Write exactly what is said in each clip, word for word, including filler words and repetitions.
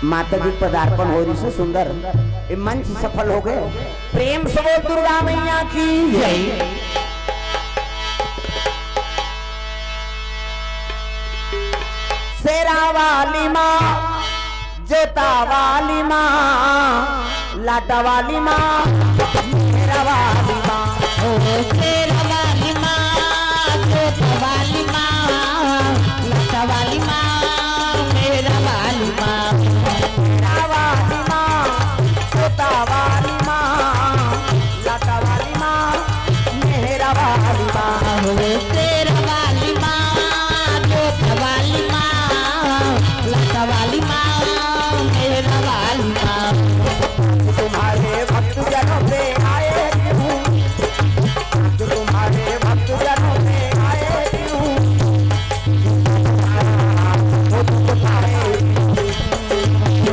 माता जी के पदार्पण हो रही से सुंदर, ये मंच सफल हो गए। प्रेम से बोल दुर्गा मैया की जय। शेरा वाली माँ, जोता वाली माँ, लाटा वाली माँ, मेरा वाली माँ। ओ शेरा वाली माँ, जोता वाली माँ, लाटा वाली माँ, मेरा वाली माँ। शेरा वाली माँ, जोता वाली माँ, लाटा वाली माँ, मेरा वाली माँ। ओ शेरा वाली माँ, जोता वाली माँ, लाटा वाली माँ, मेरा वाली माँ। तुम्हारे भक्त जनों पे आए क्यों, तुम्हारे भक्त जनों पे आए क्यों, वो दुख पाए।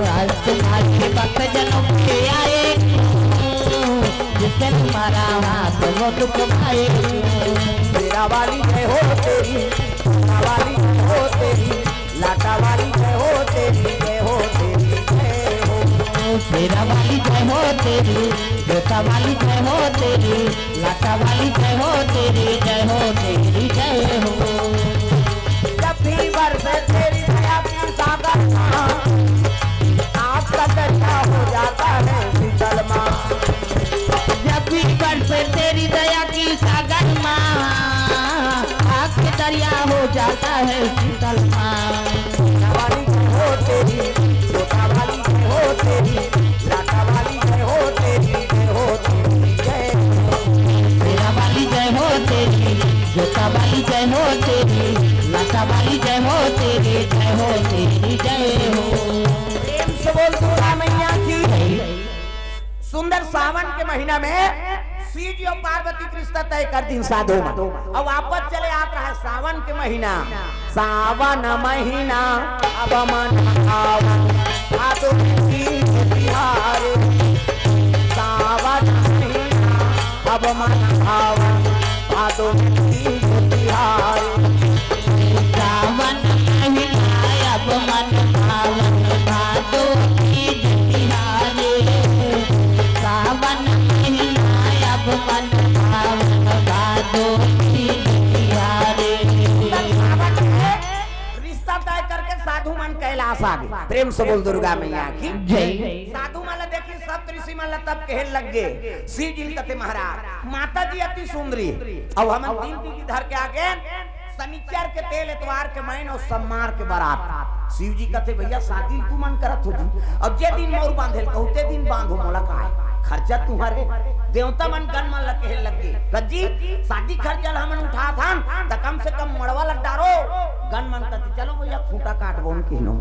आज तुम्हारे भक्त जनों पे आए क्यों, जिसने तुम्हारा हाथ वो दुख पाए क्यों। शेरा वाली जय हो तेरी, शेरा वाली जय हो तेरी, लाटा वाली जय हो तेरी, जय हो तेरी, जय हो। शेरा वाली जय हो तेरी, जोता वाली जय हो तेरी, लाटा वाली जय हो तेरी, जय हो तेरी, जय हो। जब भी बरसे तेरी दया की सागर माँ, आग का दरिया हो जाता है शीतल माँ। जब भी बरसे तेरी दया की सागर माँ, आग के दरिया हो जाता है शीतल माँ। शेरा वाली जय हो तेरी, जोता वाली जय हो तेरी, लाटा वाली जय हो तेरी, जय हो तेरी, जय हो। शेरा वाली जय हो तेरी, जोता वाली जय हो तेरी, लाटा वाली जय हो तेरी, जय हो तेरी, जय हो। प्रेम से बोल दुर्गा मैया की। सुंदर सावन के महीना में शिव जी और पार्वती के रिश्ता तय कर दिन साधु मन। अब वापस चले आत रहा सावन के महीना। सावन महीना अब मन भावन, भादो तीज तिहारे। सावन महीना अब मन भावन, भादो तीज तिहारे। सावन महीना अब मन भावन, भादो तीज तिहारे। सावन महीना अब मन भावन, भादो तीज तिहारे। सावन में रिश्ता तय करके साधु मन कैलाश आ गए। प्रेम से बोल दुर्गा मैया की जय। साधु मन ला देखी, सब ऋषि मन ला तब कहे लग गए, शिव जी कथे महाराज, माता जी अति सुंदरी, अब हम दिन की धर के आगे, शनिचर के तेल, एतवार के मैन और सोमवार के बारात। शिव जी कथे, भैया शादी तू मन करत हो जी, अब जे दिन मोर बांधेल कहू ते दिन बांधो, मोला काय खर्चा तुम्हारे। देवता मन गण मन ला कहे लग गए, कज्जी शादी खर्चा ला हमन उठात हन त कम से कम मड़वा ला डारो। गण मन कथे चलो भैया खूंटा काट बोन किनो,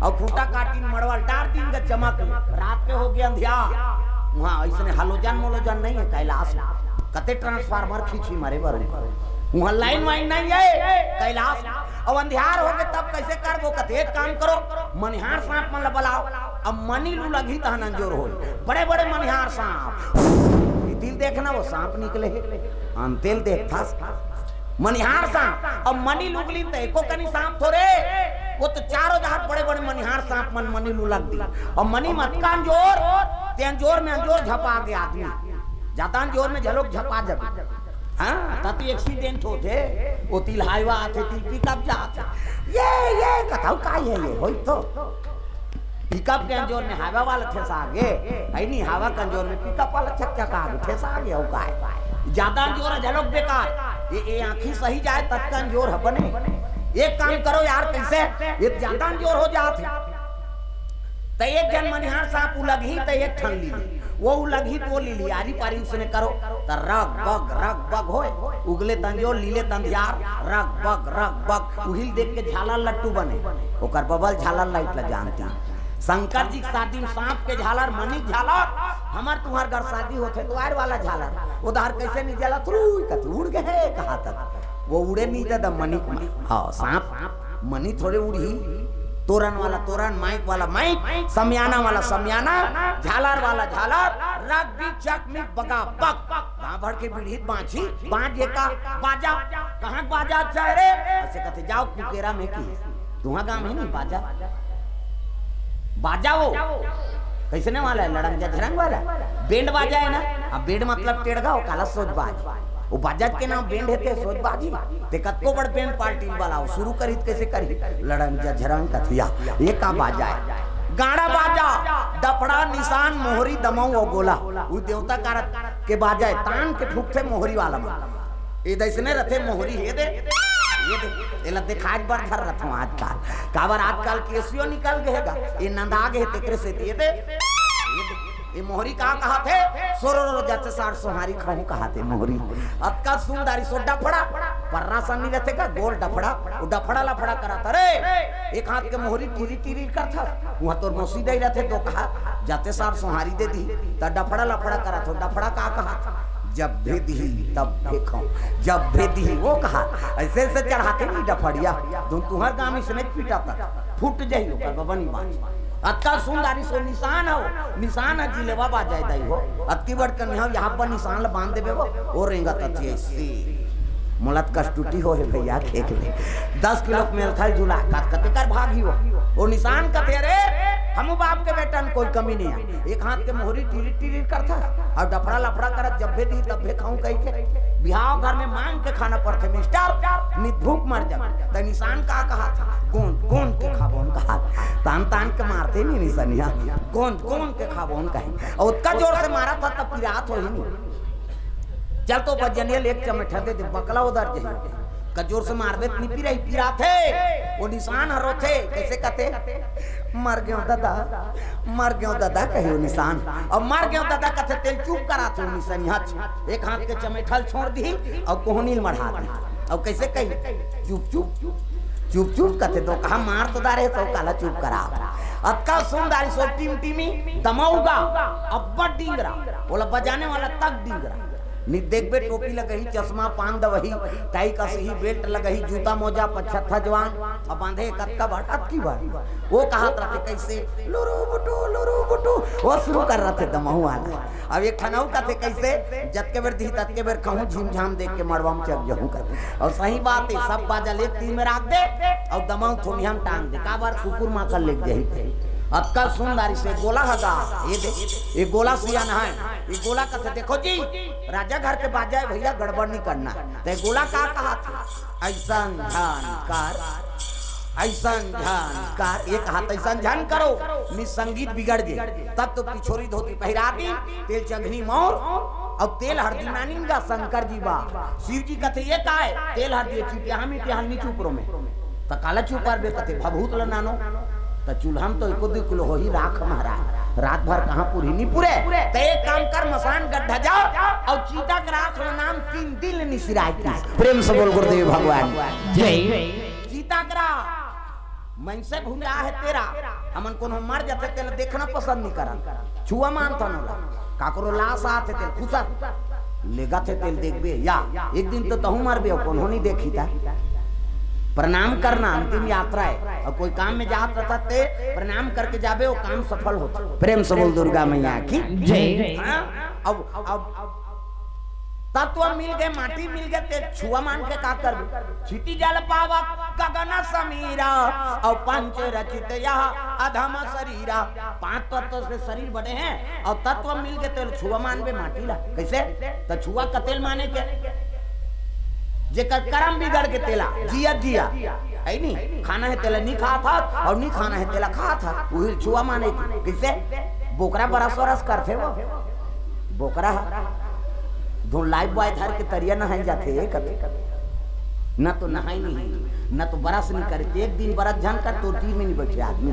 और खूंटा काटिन मड़वा ला डार दिन का चमक, रात के हो गया अंधिया। वहाँ ऐसने हलोजन मोलोजन नहीं है कैलाश में, कते ट्रांसफार्मर खींची मरे बरू। वहाँ लाइन वाइन नहीं है कैलाश। अब अंधियार हो गए तब कैसे करबो? कथे एक काम करो, मनिहार सांप मन ला बुलाओ, अब मनी लू लगही तहन अंजोर हो। बड़े बड़े मनिहार सांप, ये तिल देखना वो सांप निकले है, अंतेल देखता मनिहार सांप। अब मनी लुगली तो एको कनी सांप थोरे, वो तो चारों जहां बड़े बड़े मनिहार सांप मन मनी लू लग दी। अब मनी मत का अंजोर, ते अंजोर में अंजोर झपा गया आदमी, ज्यादा अंजोर में झलोक झपा जबे। हाँ, ता तो एक्सीडेंट होथे, वो तिल हाईवा आथे, तिल पिकअप जाथे। ये, ये कथाऊ का है ये, होई तो। पिकअप के अंजोर में हाईवा वाला ठेसा आगे, ऐ नहीं हाईवा के अंजोर में पिकअप वाला चकचका आगे, ठेसा आगे, हो का है? ज्यादा अंजोर है, झलोक बेकार। ये, ये आँखी सही जाए, तब का अंजोर है बने। एक काम करो यार, कैसे? ये ज्यादा अंजोर हो जात है। त एक झन मनिहार सांप उलगही त एक ठन ली ली, वो उलगही तो ली ली, आरी पारी उसने करो। त रग बग रग बग होए, उगले तंजोर लीले तंजियार, रग बग रग बग। उहिल देख के झालर लट्टू बने, ओकर बबल झालर लाइट ला जानती। शंकर जी के शादी में सांप के झालर, मनी के झालर, हमर तुम्हार घर शादी होथे तो आर वाला झालर, उधार कैसे नहीं जला, तुरुई कत उड़ गए कहा तक, वो उड़े नहीं दादा मनी के। हाँ, सांप मनी थोड़े उड़ही। तोरन वाला तोरन, माइक वाला माइक, समियाना वाला समियाना, झालर वाला झालर, रग बीच चक में बगा बक। गांव भर के बीड़ी बांझी, बांझ ये का बाजा, कहाँ बाजा अच्छा है रे? ऐसे कहते जाओ कुकेरा में की, तुहा गांव में नहीं बाजा। बाजा वो कइसने वाला हे? लड़ंग झझरंग वाला। बैंड बाजा हे ना? अब बैंड मतलब टेड़गा हो, काला सोज बाज। वो बाजा के नाम बैंड हे ते सोज बाजी। ते कतको बड़ बैंड पार्टी वाला हो, शुरू करित कइसे करी? लड़ंग झझरंग कथिया, ये का बाजा हे? गाड़ा बाजा, डफड़ा, निसान, मोहरी, दमऊ अउ गोला। वो देवता कारक के बाजा हे, तान के फूकथे मोहरी वाला मन। ए दइसने रथे मोहरी, हे दे, ये दे, एला देखाए बर धर रथों आजकल। काबर आजकल केसियो निकल गे हे गा, ये नंदा गे हे तेकरे से, ये दे, ये दे। ये मोहरी का कहाथे? सोरो रो जाते सार सोहारी खाऊं कहाथे मोहरी। अतका सुंदर सो डफड़ा, पर्रा सन्नी रथे का गोल डफड़ा, वो डफड़ा लफड़ा करत हे रे। एक हाथ के मोहरी टीरी टीरी करत हस, वहाँ तोर मौसी दई रथे तो कहा, जाते सार सोहारी दे दी, त डफड़ा लफड़ा करत हो, डफड़ा का कहा? जब भी दी, तब भी खाऊं, जब भी दी, वो कहा, अइसे अइसे चढ़ाथे नहीं डफड़िया, तुम तुहर गांव इसने पीटा तक, फूट जाही ओकर बबनी बाज। अतका सुंदर सो निसान हो, निसान हे जिलेबा बाजा दई हो, अतकी बड़ कन्या हो, यहाँ पर निसान ल बांध देबे वो, वो रेंगत अति अइसे। मोला त कस टूटी हो हे भैया, खेख ले। दस किलो के मेलथल झूला, कत कते कर भागी हो। वो निसान कथे, "अरे, हमू बाप के बेटन कोई कमी नहीं हे।" एक हाथ के मोहरी टीरी टीरी करत हस, अउ डफड़ा लफड़ा करत, "जब भी दी, तब भी खाऊं" कहिके। बिहाव घर में मांग के खाना पड़थे मिस्टर, नित भूख मर जा। त निसान का कहा था? गोंद, गोंद के खाबोन कहा। तान तान के मारथे नहीं निसनिया। गोंद, गोंद के खाबोन कहे। अउ ओतका जोर से मारत हस, त पिरात होही नहीं। चल तो बजनिया ले एक चमेठा दे दे, बकला उधर जाही। का जोर से मारबे त निपी रही, पिराथे। वो निसान ह रोथे, कइसे कथे? "मर गेंव ददा, मर गेंव ददा," कहे वो निसान। अब "मर गेंव ददा" कथे, तेला चुप कराथे वो निसनिया। एक हाथ के चमेठा ल छोड़ दी, अउ कोहनी ल मढ़ा दी। अउ कइसे कही? "चुप, चुप, चुप, चुप," कथे, तो कहा, "मार तो डारे, तो काला चुप करा।" अतका सुंदर सो टिमटिमी दमऊ गा, अब्बड़ डिंगरा, ओला बजाने वाला तक डिंगरा। नित देखबे टोपी लगही, चश्मा, पान दवही, टाई कसही, बेल्ट लगही, जूता मोजा, पछत्था जवान, अब बांधे कतका बड़, अतकी बड़। वो कहत रथे कइसे, "लुरु बुटु, लुरु बुटु," वो शुरू कर रथे दमऊ वाला। अब एक ठन अउ कथे कइसे, "जतके बेर दिही ततके बेर खाहूं, झिमझाम देख के मड़वा म चघ जाहूं," कथे। अउ सही बात हे, सब बाजा ल एक तीर में राख दे, अउ दमऊ थोनिया म टांग दे, काबर कुकुर माकर लेग जाही। अतका सुंदर सो गोला ह गा, ये दे, ये गोला सियान हे, ये गोला कथे, "देखो जी, राजा घर के बाजा हे भैया, गड़बड़ नहीं करना।" त ये गोला का कहाथे? "अइसन झन कर, अइसन झन कर," एक हाथ अइसन झन करो, नि संगीत बिगड़ गे। तब तो पिछोरी धोती पहिरा दी, तेल चंघनी मौर, अउ तेल हरदी नानिन गा शंकर जी बा। शिव जी कथे, "ये का हे?" तेल हरदी चिटिया हम इतिहान नी चुपरो में। त काला चुपार बे कथे, "भभूत ल नानो।" त चूल्हा म तो एको दू किलो होही राख महाराज, रात भर कहाँ पुरही, नी पुरे। त एक काम कर, मसान गड्ढा जा अउ चीता के राख ल नान, तीन दिन ले नी सिराय किस। प्रेम से बोल गुरुदेव भगवान जय। चीता के राख, मनसे भुंजा हे तेरा, हमन कोनो मर जाथे तेला देखना पसंद नी करन, छुआ मानथन ओला, काकरो लाश आथे तेला खुसर लेगथे तेला देखबे या एक दिन तो तहूं मरबे, कोनो नी देखी ता। प्रणाम करना अंतिम यात्रा हे, अउ कोई काम में जात रथस ते प्रणाम करके जाबे, वो काम सफल होथे। प्रेम से बोल दुर्गा मैया की जय। हाँ? अब, अब तत्व मिल गे, माटी मिल गे, ते छुआ मान के का करबे? क्षिति जल पावक गगन समीरा, अउ पंच रचित यह अधम शरीरा। पांच तत्व से शरीर बने हे, अउ तत्व मिल गे, ते छुआ मानबे माटी ला। कइसे? त छुआ कतेल माने के? जेकर करम बिगड़ गे तेला, जिया जिया, हे नी? खाना हे तेला नी खात हस, अउ नी खाना हे तेला खात हस, उही छुआ माने के। कइसे? बोकरा बरस वरस करथे वो, बोकरा ह धुन लाइफ बॉय धर के तरिया नहाए जाथे, कथे, "न तो नहाए नहीं, न तो बरस नहीं करे, एक दिन बरस झन कर, तो टीम में नहीं बैठे आदमी,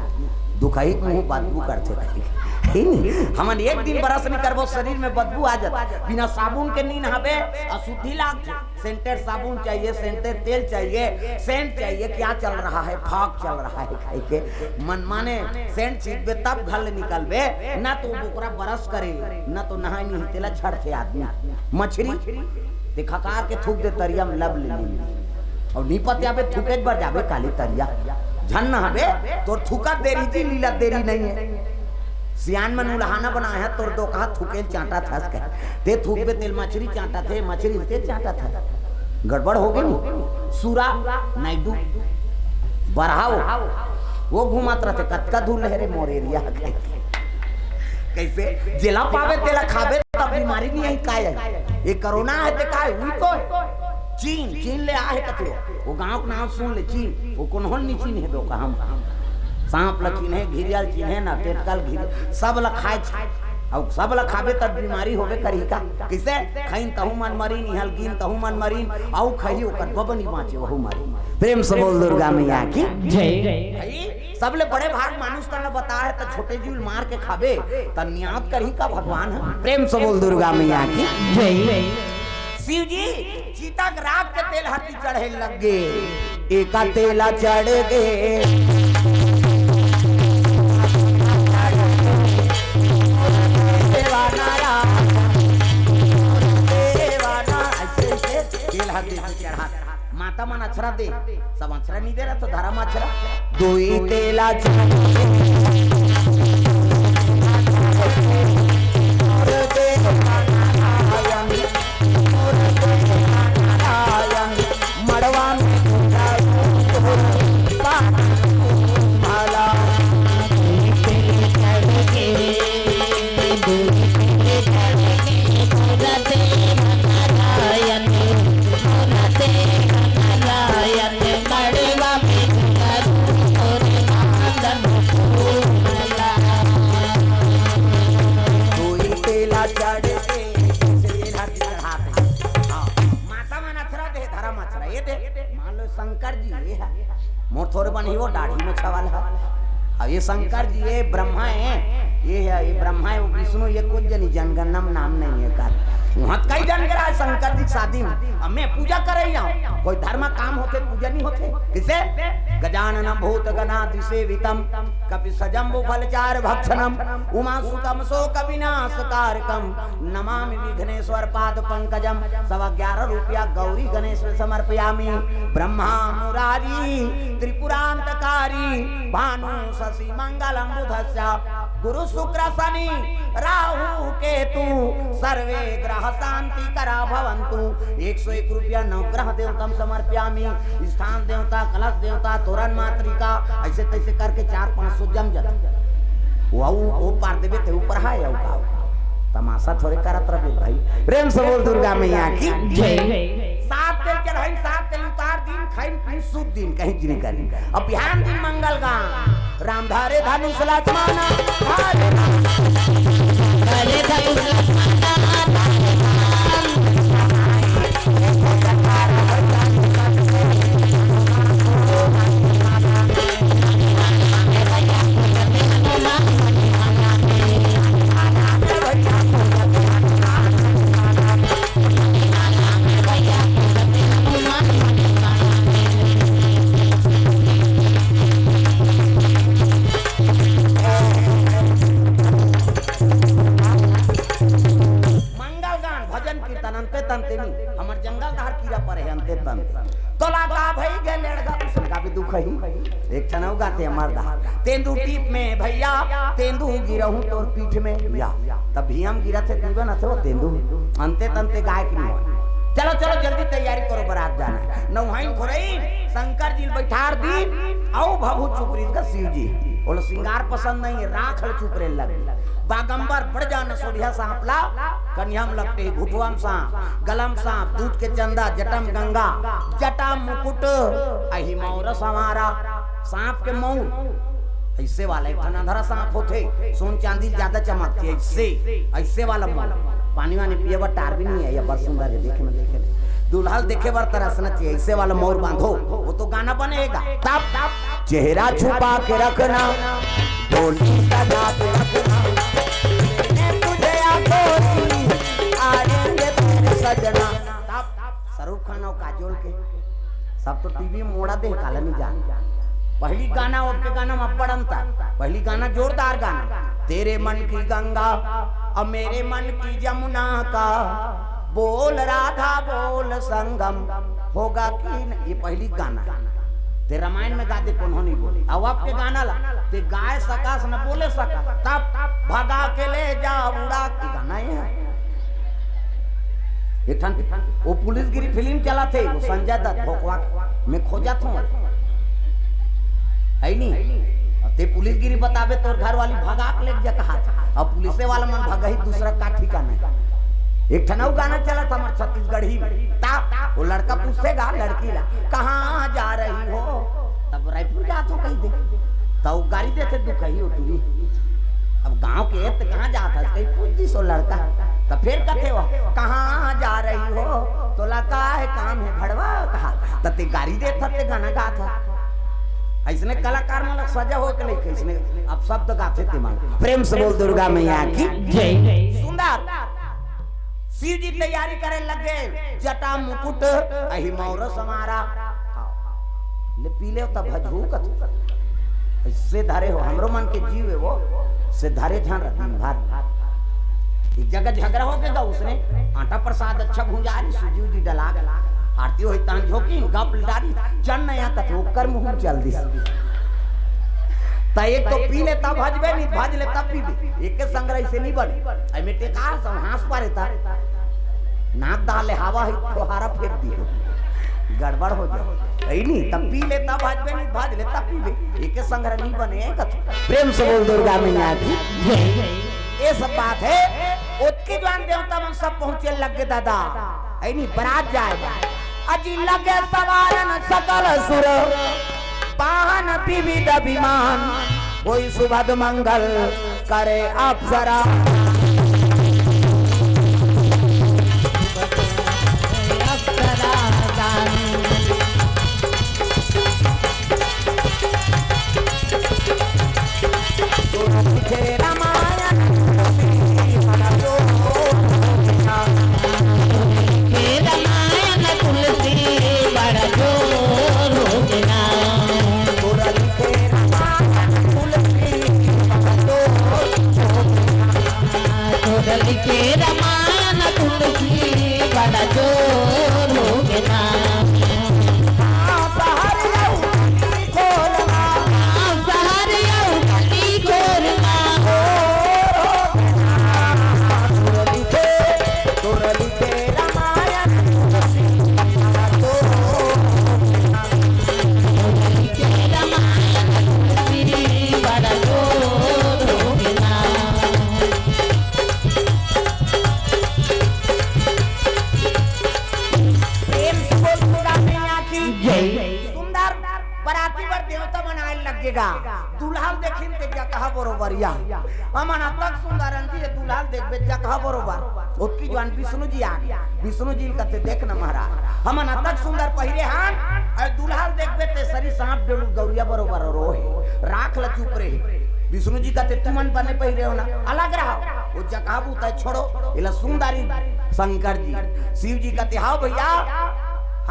दुखही मुंह बदबू करथे।" हे नी? हमन एक दिन बरस नहीं करबो, शरीर में बदबू आ जाथे, बिना साबुन के नी नहाबे, अशुद्धि लागथे। सेंटेड साबुन चाहिए, सेंटेड तेल चाहिए, सेंट चाहिए, क्या चल रहा है, फॉग चल रहा है, कहिके मनमाने सेंट छींचबे तब घर ले निकलबे, ना तो बोकरा बरस करे, ना तो नहाए नहीं, तेला झड़थे आदमी। मछरी ते खकार के थूक दे तरिया में, लब ले ली। अउ नी पतियाबे, थूके बर जाबे काली तरिया, झन नहाबे, तोर थूका देरी जी, लीला देरी नहीं है। सियान मन उलहाना बनाए हे, तोर दोकहा थूके चांटा थस कहे। ते थूकबे तेल मछरी चांटा थे, मछरी तेल चांटा था। गड़बड़ हो गई। सूरा नायडू बढ़ाओ। वो घुमात रथे, "कतका धूल हे रे मोर एरिया के।" कइसे? जेला पाबे तेला खाबे, तब बीमारी नइ आही, काय आही? ये कोरोना हे ते काय? उही तो हे। चीन, चीन ले आहे कथे वो। वो गाँव के नाम सुन ले, चीन। वो कोनहो नइ चिन्हे दो का हम। सांप ल चिन्हे, घिरिया ल चिन्हे ना, टेटका ल घिर-, सब ल खाए छ-, अउ सब ल खाबे तब बीमारी होबे करही का? कइसे? खइन तहू मन मरिन, इहाँ ल गिन तहू मन मरिन, अउ खही ओकर बबनी बाँचे वहू मरिन। प्रेम से बोल दुर्गा मैया की जय। भाई, सबले बड़े भाग मानुष तन ल बता हे, त छोटे जीव ल मार के खाबे, त नियात करही का भगवान ह? प्रेम से बोल दुर्गा मैया की जय। शिव जी चिता के राख के तेल हरदी चढ़े लग गे, एका तेला चढ़ गे। देवाना राम, देवाना, अइसे, अइसे तेल हरदी चढ़ा। माता मन अछरा दे, सब अछरा नइ दे रहा, तो धरम अछरा। दुई तेला चढ़ गे। मड़वा में दुई तेला चढ़ के, तेल हरदी चढ़ात हे। हाँ, माता मन अछरा दे, धरम अछरा। ये दे, मान लो शंकर जी, ये हे। मोर थोरे बन ही वो दाढ़ी में छवाल हे। अब ये शंकर जी, ये ब्रह्मा हे, ये हे, ये ब्रह्मा हे, वो विष्णु, ये कुछ जनी जनगणना में नाम नइ हे का। वहाँ कई जन करा हे शंकर जी के शादी में। अब मैं पूजा करे जाऊँ, कोई धर्म काम होथे, पूजा नइ होथे। कइसे? गजानन भूत गणादि सेवितम, कपि सजम्बु फलचार भक्षणम, उमा सुतम शोक विनाश कारकम, नमामि विघ्नेश्वर पाद पंकजम। सवा ग्यारह रुपया गौरी गणेश में समर्पयामि। ब्रह्मा मुरारी त्रिपुरांतकारी, भानु शशि मंगलम बुधस्य, गुरु शुक्र शनि राहु केतु, सर्वे ग्रह शांति करा भवंतु। एक सौ एक रुपया नवग्रह देवतम समर्पयामि। स्थान देवता, कलश देवता, तोरण मातृका, अइसे तइसे करके चार पाँच सौ जम जाथे। वो, वो पार देबे ते ऊपर हे, अउ का? तमाशा थोरे करत रहे भाई। प्रेम से बोल दुर्गा मैया की जय। सात तेल चढ़ाइन, सात तेल उतार दिन, खाइन पीन शुद्ध दिन, कहीं जिन करी। अब बिहान दिन मंगल गान, राम धारे धनुष लक्ष्मण, धारे धारे धनुष लक्ष्मण, धारे धारे। मंगल गान, भजन कीर्तन, अंते तंते नी। हमर जंगल धार कीरा परे हे, अंते तंते। तोला का भई गे लेड़गा, उसने का भी दुख ही। एक ठन अउ गाते हमार दा। तेंदू टीप में भैया, तेंदू गिरहूं तोर पीठ में। या, तब भी हम गिरत हे, तू ना थे वो तेंदू। अंते तंते गाय की नहीं। चलो, चलो, जल्दी तैयारी करो, बारात जाना हे। नौहाइन खोरई, शंकर जी ल बैठार दी, अउ भभू चुप रही का शिव जी। बोलो, श्रृंगार पसंद नहीं हे, राख ल चुप रहे लग। बागंबर बढ़ जाना सोढ़िया सांप ला, कनिया म लपटे, घुटवा म सांप, गला म सांप, दूध के चंदा, जटा म गंगा, जटा म मुकुट, अही मौर संवारा, सांप के मौर। अइसे वाला एक ठन अंधरा सांप होथे, सोन चांदी ज्यादा चमकथे, अइसे, अइसे वाला मौर। पानी वानी पिए बर टार भी नहीं हे, ये बड़ सुंदर हे, देखे में, देखे में। दूल्हा ल देखे बर तरसना चाहिए, अइसे वाला मौर बांधो, वो तो गाना बनेगा। तब चेहरा छुपा के रखना, डोली सजा के रखना, मैं तुझे आंखों से आएंगे तेरे सजना। तब शाहरुख खान अउ काजोल के सब तो टीवी में मोड़ा दे, काला नहीं जान। पहली गाना, ओके गाना में बड़ अंतर। पहली गाना जोरदार गाना, तेरे मन की गंगा और मेरे मन की जमुना का, बोल राधा बोल संगम, होगा कि न, ये पहली गाना। ते रामायण में गा दे, कोनो नहीं बोले। अब आपके गाना ला, ते गाए सकास न बोले सकास, तब भगा के ले जा उड़ा के गाना हे। एक ठन वो पुलिसगिरी फिल्म चलाथे, वो संजय दत्त भोकवा के, मैं खोजत हूँ, है नहीं? ते पुलिसगिरी बताबे, तोर घर वाली भगा के लेग जा कहा। अब पुलिसे वाला मन भगही, दूसरा का ठिकाना हे। एक ठन अउ गाना चलत हमर छत्तीसगढ़ी में, ता वो लड़का पूछथे गा लड़की ला, "कहाँ जा रही हो?" तब रायपुर जात हो कहि दे, त वो गारी देथे दुखही हो टुरी। अब गांव के हे त कहाँ जात हस कहि पूछ दिस वो लड़का। त फेर कथे वो, "कहाँ जा रही हो?" "तोला का हे काम हे भड़वा?" कहा, त ते गारी देत हस, ते गाना गात हस। अइसने कलाकार मन ला सजा होय के लइके अइसने अपशब्द गाथे ते मन। प्रेम से बोल दुर्गा मैया की जय। सुंदर। शिव जी तैयारी करे लगे, जटा मुकुट अहि मौर समारा। ले पी ले तब भजहू कथू। अइसे धरे हो, हमरो मन के जीव हे वो, से धरे झन रह दिन भर। एक जगह झगड़ा हो गे गा, उसने आटा प्रसाद अच्छा भुंजा रही, सूजी उजी डला के आरती होई, तान झोंकी, गप डारी, चल नया कथे, ओकर मुंह में चल दिस। त एक तो पी ले तब भजबे, नहीं भज ले तब पीबे। एक के संग रही से नहीं बने। अइ में टेकार सब हाँस पारे ता। नाक डाले हवा ही फुहारा फेंक दिए। गड़बड़ हो जाए। अइ नहीं, तब पी ले तब भजबे, नहीं भज ले तब पीबे। एक के संग रही नहीं बने, कथू। प्रेम से बोल दुर्गा मैया की जय। ये सब बात हे। ओतके जुआन देवता मन सब पहुंचे लगे दादा, अइ नहीं बरात जाए बा। अजी लगे सवारन सकल सुर, वाहन विविध विमान, होई सुभद मंगल करे अप्सरा। अप्सरा गान। प्रेम से बोल दुर्गा मैया की जय। सुंदर। बराती बर देवता मन आए लगे गा। दुल्हा ल देखिन ते जगह बरोबर या। हमन अतक सुंदर अंती हे, दुल्हा ल देखबे जगह बरोबर। ओतकी जुआन विष्णु जी आ गे। विष्णु जी ल कथे, "देख न महाराज, हमन अतक सुंदर पहिरे हन, अउ दुल्हा ल देखबे ते सरी सांप डेलू गौरिया बरोबर रोहे। राख ल चुप रहे।" विष्णु जी कथे, "तुमन बने पहिरे हो ना, अलग रहो। वो जगह बूता छोड़ो, एला सुंदरी शंकर जी।" शिव जी कथे, "हाँ भैया,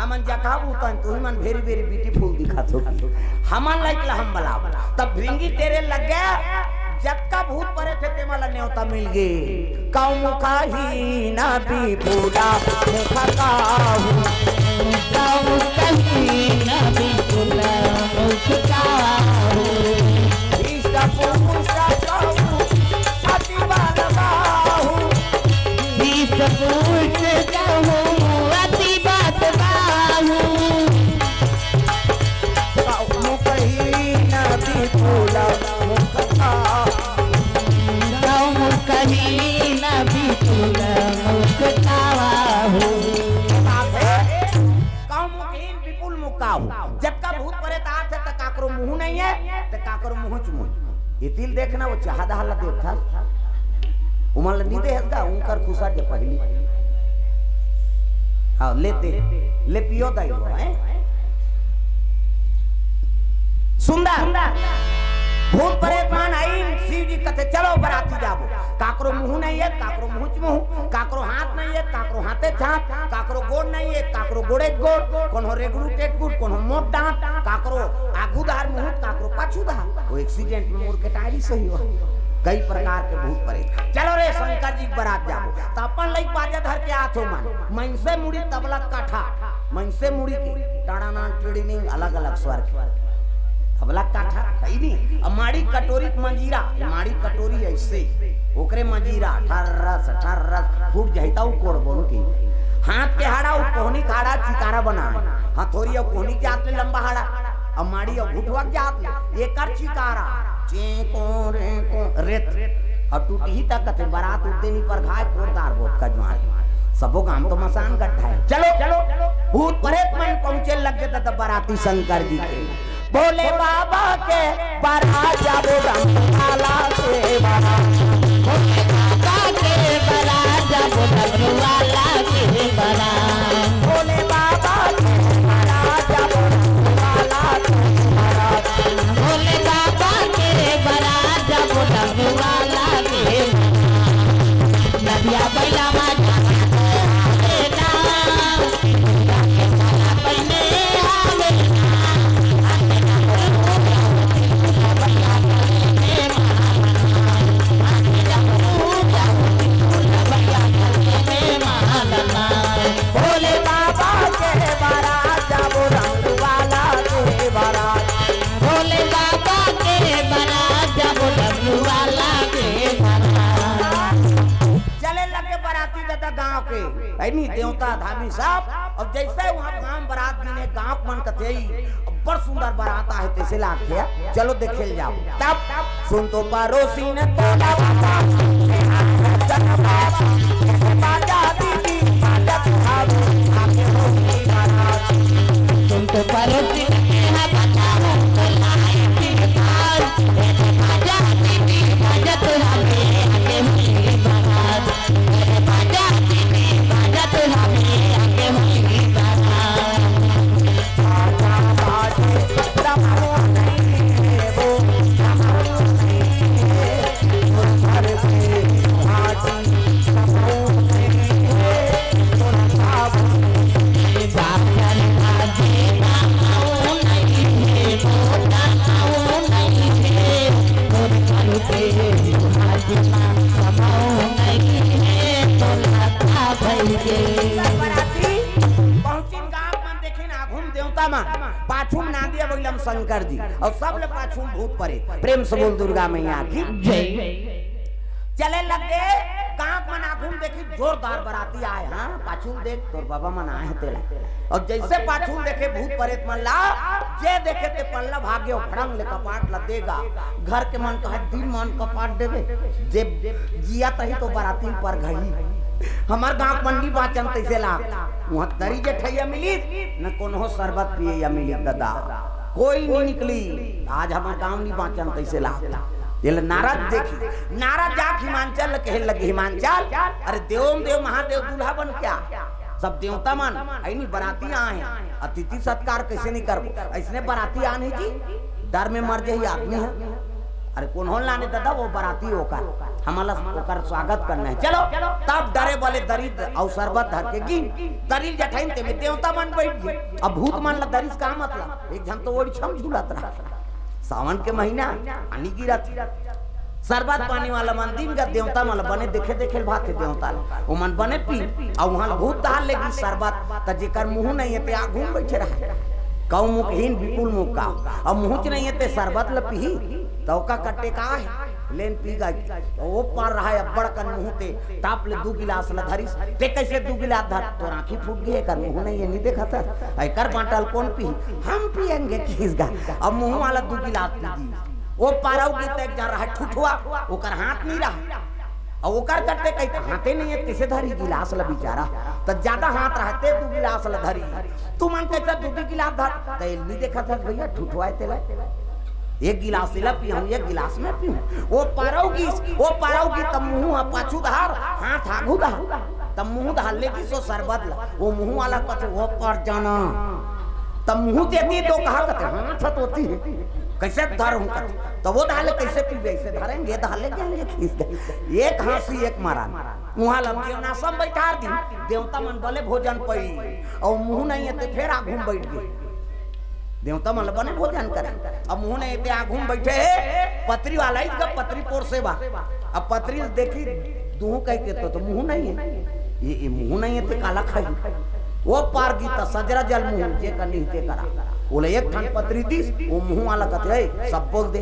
हमन जगह बूता, तुही मन very very beautiful दिखत हो। हमन लाइक ला हम बलाव।" तब भृंगी तेरे लग गया, जतका भूत परे थे तेमा ला नेवता मिल गे। कौ मुखहीन विपुला मुख काहू। कौ मुखहीन विपुला मुख काहू। हृष्ट पुष्ट कहू अति बल बाहू। हृष्ट पुष्ट कहू अति बल बाहू। कौ मुखहीन विपुला मुख काहू। कौ मुखहीन विपुला मुख काहू। कौ मुखहीन विपुल मुख काहू। जतका भूत परेत आथे त काकरो मुंह नहीं हे, त काकरो मुंह च मुंह। एती ल देखना, वो चाहा दहा ला देखथस। उमन ल नी देहस गा, उंकर खुसर जे पहिली। हाँ, ले दे, ले पियो दाई हो, हैं? सुंदर। भूत परेत मन आइन, शिव जी कथे, "चलो बराती जाबो।" काकरो मुंह नहीं हे, काकरो मुंह च मुंह, काकरो हाथ नहीं हे, काकरो हाथे च हाथ, काकरो गोड़ नहीं हे, काकरो गोड़े च गोड़, कोनो रेगड़ू टेटगुट, कोनो मोट डांट, काकरो आगू धार मुंह, काकरो पाछू धार। वो accident में मोर के टायरी सही हो। कई प्रकार के भूत परेत। चलो रे शंकर जी के बरात जाबो। त अपन लइक बाजा धर के आथो मन। मनसे मुड़ी तबला काठा। मनसे मुड़ी के टाड़ाना टिड़िनिंग अलग-अलग स्वर के। तबला काठा, है नी? अब माड़ी कटोरी के मंजीरा, ये माड़ी कटोरी ऐसे, ओकरे मंजीरा, ठर्रस, ठर्रस, फूट जाही त उ कोड़बो न कही। हाथ के हाड़ा, उ कोहनी के हाड़ा, चिकारा बना। हथौरी अउ कोहनी के जात ले लंबा हाड़ा, अब माड़ी अउ घुटवा के जात ले, एकर चिकारा। रे को रे को रे। अउ टूटही त कथे बरात उद्देनी पर घाय कोरदार बोत का ज्वार। सबो गांव तो मसान गड्ढा हे। चलो, भूत परेत मन पहुंचे लग गे त बराती शंकर जी के। भोले बाबा के बरात जाबो रंग वाला के बरात। भोले बाबा के बरात जाबो रंग वाला के बरात। भोले बाबा के बरात जाबो रंग वाला के बरात। भोले बाबा के बरात जाबो रंग वाला के बरात। नदिया बैला मा जाबो रे ना। भोले बाबा के बरात जाबो रंग वाला के बरात। भोले बाबा के बरात जाबो रंग वाला के बरात। चले लगे बराती दादा गांव के, है नी, देवता धामी सब। अब जैसे वहां गांव बरात गिने, गांव मन कथे, "अब्बड़ सुंदर बरात आहे," तैसे लागथे। चलो देखे ल जाओ। तब सुन तो परोसी ने तोला बाबा, बाजा दीदी, बाजा तुहारू, आके होली बरात। सुन तो परोसी ने तोला बाबा, बराती पहुंचिन गांव मन देखे ना, आघू म देवता मन, पाछू म नांदिया बइला म शंकर जी, अउ सब ले पाछू म भूत परेत। प्रेम से बोल दुर्गा मैया की जय। चले लगे, गांव मन आघू म देखी जोरदार बराती आए, हां, पाछू म देख तोर बाबा मन आए हे तेला। अउ जैसे पाछू म देखे भूत परेत मन ला, जे देखे ते पल्ला भागे अउ भड़ंग ले कपाट ला देगा। घर के मन कहे दिन मन कपाट देबे, जे जिया तही तो बराती पर घई। हमर गांव मन नी बांचन तैसे ला, उहां दरी जेठइया मिलिस, न कोनो सरबत पियइया मिलिस दादा, कोई नी निकली। आज हमर गांव नी बांचन तैसे ला। ये ले नारद देखी, नारद जाके हिमांचल ल कहे लगे, "हिमांचल, अरे देवों देव महादेव दूल्हा बन के आ, सब देवता मन, अइनी बराती आए हे, अतिथि सत्कार कइसे नी करबो, अइसने बराती आन हे जी, डर में मर जाही आदमी हे।" अरे कोन होन लाने दादा, वो बराती ओकर, हमला ओकर स्वागत करना हे। चलो, तब डरे बले दरी अउ सरबत धर के गिन, दरी जेठइन ते में देवता मन बइठ गे। अब भूत मन ला दरिस का मतलब, एक झन तो ओड़ी छम झूलत रहा। सावन के महीना, पानी गिरत। सरबत पानी वाला मन दिन गा देवता मन ला बने देखे देखे ल भाथे देवता ला। ओमन बने पी, अउ उहां ल भूत धर लेगी सरबत, त जेकर मुंह नइ हे ते आघू म बइठे रहा। कउ मुखहीन बिपुल मुख का, अउ मुंहच नइ हे ते सरबत ल पीही, त ओका कट्टे का हे? लेन पी गा। ओ पार रहा अब्बड़ कन मुंह ते, टाप ले दू गिलास ल धरिस। ते कइसे दू गिलास धर? तोर आंखी फूट गे, एकर मुंह नइ हे, नी देखत हस? एकर बांटल कोन पीही? हम पियेंगे किहिस गा। अब मुंह वाला दू गिलास पी दी। ओ पारव गे त एक झन रहा ठुठवा, ओकर हाथ नइ रहा। अउ ओकर कट्टे कही त हाथे नइ हे, कइसे धरी गिलास ल बिचारा? त जादा हाथ रहा ते दू गिलास ल धरी। तुमन कइसे दू दू गिलास धर? त एल नी देखत हस भइया, ठुठवा हे तेला। एक गिलास एला पीहूं, एक गिलास मैं पीहूं। ओ पारव गिस, ओ पारव गिस, त मुंह ह पाछू धर, हाथ आघू धर। त मुंह धर ले गिस ओ सरबत ल। ओ मुंह वाला कथे, "ओ पर जाना।" त मुंह देती तो कहा कथे, "हाथ ह तोती हे। कइसे धरहूं?" कथे। त ओ धर ले कइसे पीबे? अइसे धरेंगे, धर ले जाएंगे खींच के। एक हांसी, एक मरन। मुंह ल जेवनासम बइठार दी, देवता मन बले भोजन पई। अउ मुंह नइ हे ते फेर आघू म बइठ गे। देवता मन ल बने भोजन करे। अब मुंह नइ हे ते आघू म बइठे हे, पतरी वाला ही का पतरी पोरसे बा। अब पतरी ल देखी, दूहूं कहिके तो, तो मुंह नइ हे। ये, ये मुंह नइ हे ते काला खाही? ओ पार गिस त सजरा जल मुंह, जे कनिह ते करा। ओला एक ठन पतरी दिस, ओ मुंह वाला कथे, "ए, सब्बो ल दे।"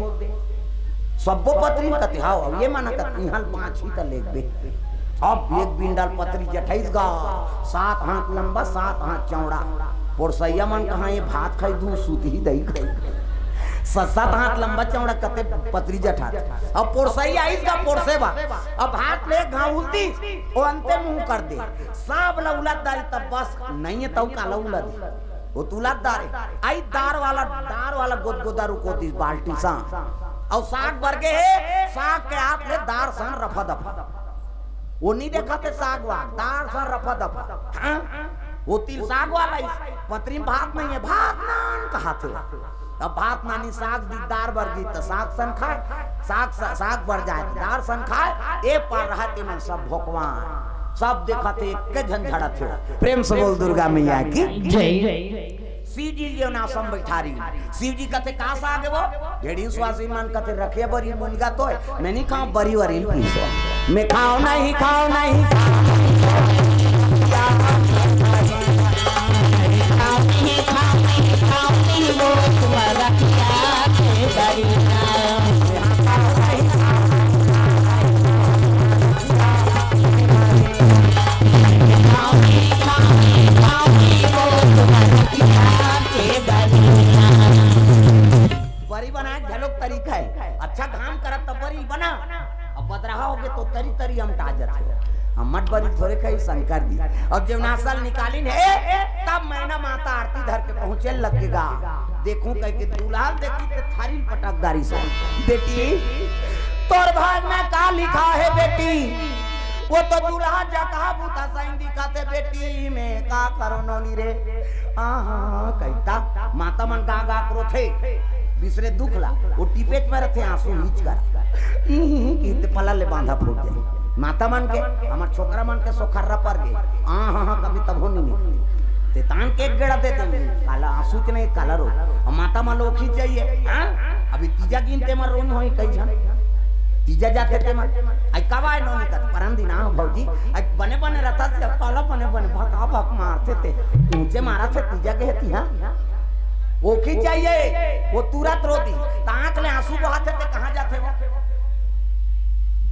सब्बो पतरी ल कथे, "हाव, हाव, ये मन कथे, इहां ल बांचही त लेगबे।" अब एक बिंडल पतरी जेठइस गा, सात हाथ लंबा, सात हाथ चौड़ा। पोरसइया मन कहा, "ये भात खाई, दूध सूतही, दही खाई।" सस्सा त हाथ लंबा चौड़ा कते पतरी जठात। अब पोरसई आइस गा पोरसे बा। अब हाथ ले घाव उलतीस, ओ अंते मुंह कर दे। सब ल उलत दारी तब बस नहीं है तऊ काला उलत दे। वो तुलत दारे। आई दार वाला, दार वाला गोदगोदा रुको दिस बाल्टी सा। अउ साग बरगे हे, साग के हाथ ले दार सन रफा दफा। वो नहीं देखा थे साग वाग, दार सन रफा दफा। हाँ? वो तिल साग वाला इस पतरी में भात नहीं है, भात नान कहा थे। अब भात नानी साग दी दार बरगी त साग सन खाए, साग स-, साग बर जाए त दार सन खाए। ए पार रहा ते मन सब भोकवान, सब देखा थे एक झन झड़ा थे। प्रेम से बोल दुर्गा मैया की जय। शिव जी जेवन आसन बैठारी, शिव जी कथे का साग है वो? ढेड़ी स्वासी मन कथे रखे बरी मुनगा तो है, मैं नहीं खाऊं बरी वरी पीसो। मैं खाओ नहीं, खाओ नहीं, खाओ नहीं, खाओ नहीं, खाओ नहीं, खाओ नहीं, वो तुम्हारा क्या है बरी ना। बरी बनाए घलोक तरीका है। अच्छा घाम करत त बरी बना, अब बदरहा होगे तो तरी तरी अमटा जथे। हम मट बरी थोरे कही शंकर जी। अब जब नासल निकालिन हे, तब मैना माता आरती धर के पहुंचे लगेगा। देखूं कह के दूल्हा देखी ते थारी पटकदारी से, बेटी तोर भाग में का लिखा है बेटी? वो तो दूल्हा जगह बूता सही दिखाते बेटी, मैं का करो नोनी रे। आहा, कहता माता मन गा गा करो थे, बिसरे दुख ला, वो टिपेच में रहते आंसू हीच कर। इही कीते पला ले बांधा फूट जाए। माता मन के, हमर छोकरा मन के सोखर्रा पर गे। आहा, कभी तब हो नहीं। ते तान के एक गेड़ा दे दे, काला आंसू के नहीं, काला रो। और माता मन लोग खींच जाइए, हाँ? अभी तीजा गिनते मर रोन होई कई झन। तीजा जाते ते मन। आई कब आए नौनी का? परन दिन आओ भौजी। आई बने बने रहता से, काला बने बने भका भक मारते ते। ऊंचे मारा थे तीजा के हेती, हाँ? वो खींच जाइए, वो तुरंत रो दी। तांक ले आंसू बहाते ते कहाँ जाते वो?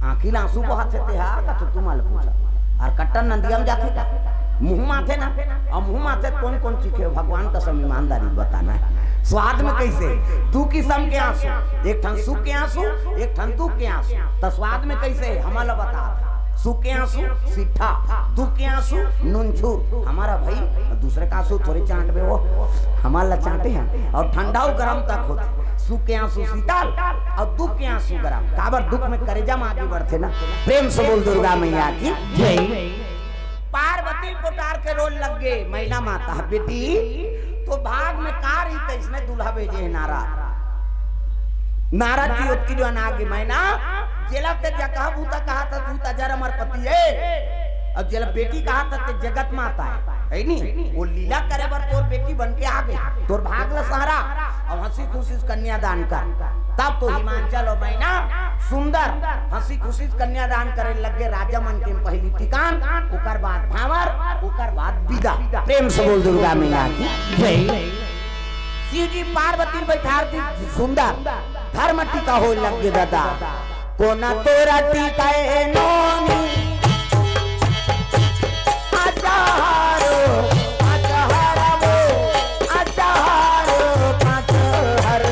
आंखी ले आंसू बहाते ते हा, का तो तुम आले पूछा। और कट्टन नंदिया में जाते का? मुंह माथे ना, और मुंह माथे कौन कौन चीखे? भगवान कसम ईमानदारी बताना है। स्वाद में कैसे? दू किस्म के आंसू, एक ठन सुख के आंसू, एक ठन दुख के आंसू। त स्वाद में कैसे? हमला बता। सुख के आंसू सीठा, दुख के आंसू नुनझुर। हमारा भाई दूसरे का आंसू थोड़े चांटबे वो, हमारा चांटे हैं। और ठंडा और गर्म तक होते। सुख के आंसू शीतल और दुख के आंसू गर्म। काबर दुख में करेजा में आगे बढ़ते ना। प्रेम से बोल दुर्गा मैया की जय। पार्वती पोटार के रोल लग गए, मैना माता, बेटी, तो भाग में का रही, कैसने दूल्हा भेजे है नारद। नारद जी ओतकी जो अनागे मैना, जेला ते जगह बूता कहा था, तू तजर अमर पति है। अब जेला बेटी कहा था, ते जगत माता है, है नी? वो लीला करे बर तोर बेटी बन के आ गई, तोर भाग ला सहारा। अब हंसी खुशी से कन्यादान कर, तब तो हिमांचल और मैना सुंदर हंसी खुशी से कन्यादान करे लग गए। राजा मन के पहली ठिकान, ओकर बाद भांवर, ओकर बाद विदा। प्रेम से बोल दुर्गा मैया की जय। शिव जी पार्वती बैठार दी सुंदर, धर्म टीका हो लग गए दादा। कोना तोरा टीका ए नोनी, अचहारो, अचहारो, अचहारो, पाँच हर।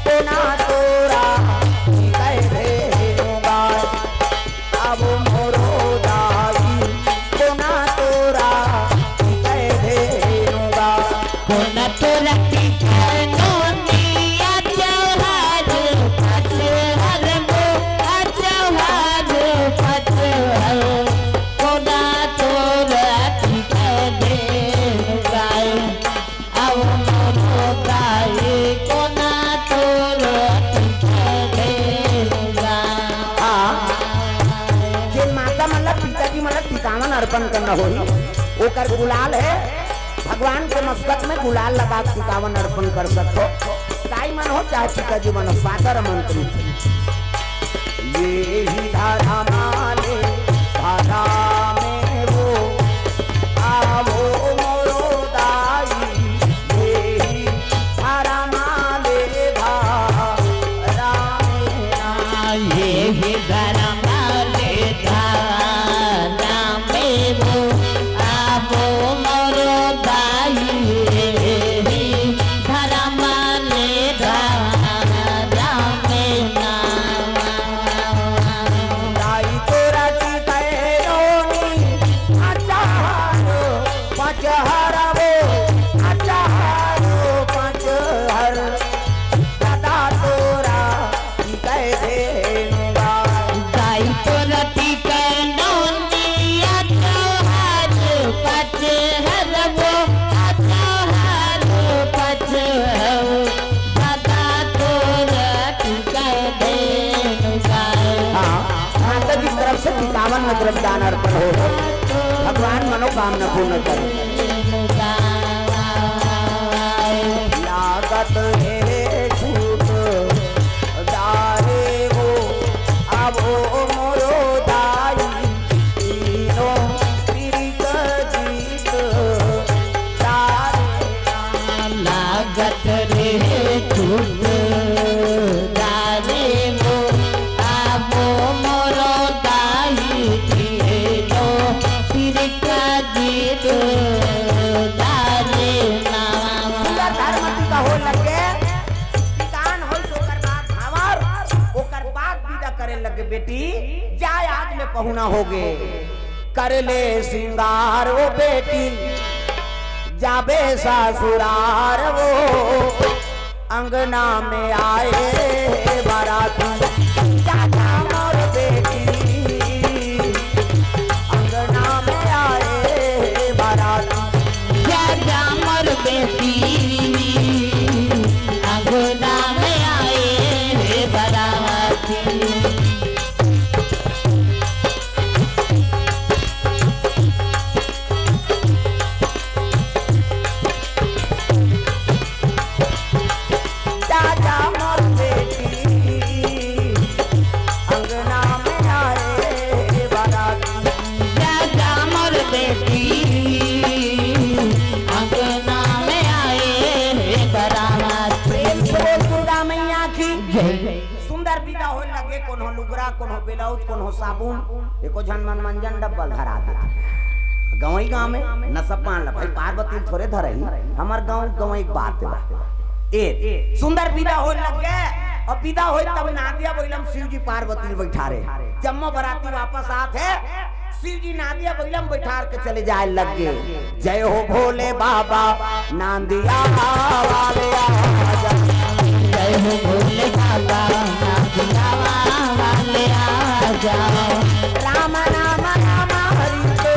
कोना तोरा टीका ए भेनुगा। अब मोरो दाई, कोना तोरा टीका ए भेनुगा। कोना तोरा टीका ए नोनी, अचहारो, अचहारो, अचहारो, अचहारो। कोना तोरा टीका ए भेनुगा। अब मोरो दाई कोना तोरो टिकबेगा। हाँ, जे माता मन ला पिताजी मन ला टिकावन अर्पण करना होही, ओकर गुलाल है, भगवान के मस्तक में गुलाल लगा के टिकावन अर्पण कर सकथो। दाई मन हो चाहे पिताजी मन हो, सादर आमंत्रित। ये ही धरा माले धरा में वो, आवो मोरो दाई, ये ही धरा माले धरा में ना। ये ही धरा माले धरा में वो, आवो मोरो दाई, ये ही धरा माले धरा जी तरफ से इक्यावन में द्रव्य दान अर्पण हो, भगवान मनोकामना पूर्ण करें। लागत हे छूट दारे वो, अब ओ मोरो दाई, तीनों तिरिक जीत दारे। लागत रे छूट दारे वो, अब ओ मोरो दाई, तीनों तिरिक जीत दारे नाम। पूरा धर्म की कहो लगे, किसान होइस ओकर बाद भांवर, ओकर बाद विदा करे लगे, बेटी जाय आज ले पहुना होगे, कर ले सिंगार ओ बेटी, जाबे ससुरार वो। अंगना में आए बाराती, जा जा मोर बेटी, अंगना में आए बाराती। जा जा मोर बेटी, अंगना में आए बाराती। जा जा मोर बेटी, अंगना में आए बाराती। जा जा मोर बेटी, अंगना में आए बाराती। प्रेम से बोल दुर्गा मैया की जय। सुंदर विदा होय लगे, कोनो लुगरा, कोनो ब्लाउज, कोनो साबुन, एको झन मन मंजन डब्बा ल धरा देथे। गंवई गांव में नसपान ल भाई पार्वती ल थोरे धरही, हमर गांव गंवई के बात हे। ए सुंदर विदा होय लगे, अउ विदा होय तब नांदिया बइला म शिव जी पार्वती ल बइठारे। जम्मो बराती वापस आत हे, शिव जी नांदिया बइला म बइठार के चले जाय लगे। जय हो भोले बाबा, नांदिया वाले आजा। जय हो भोले बाबा, नांदिया वाले आजा। राम नाम राम हरि तो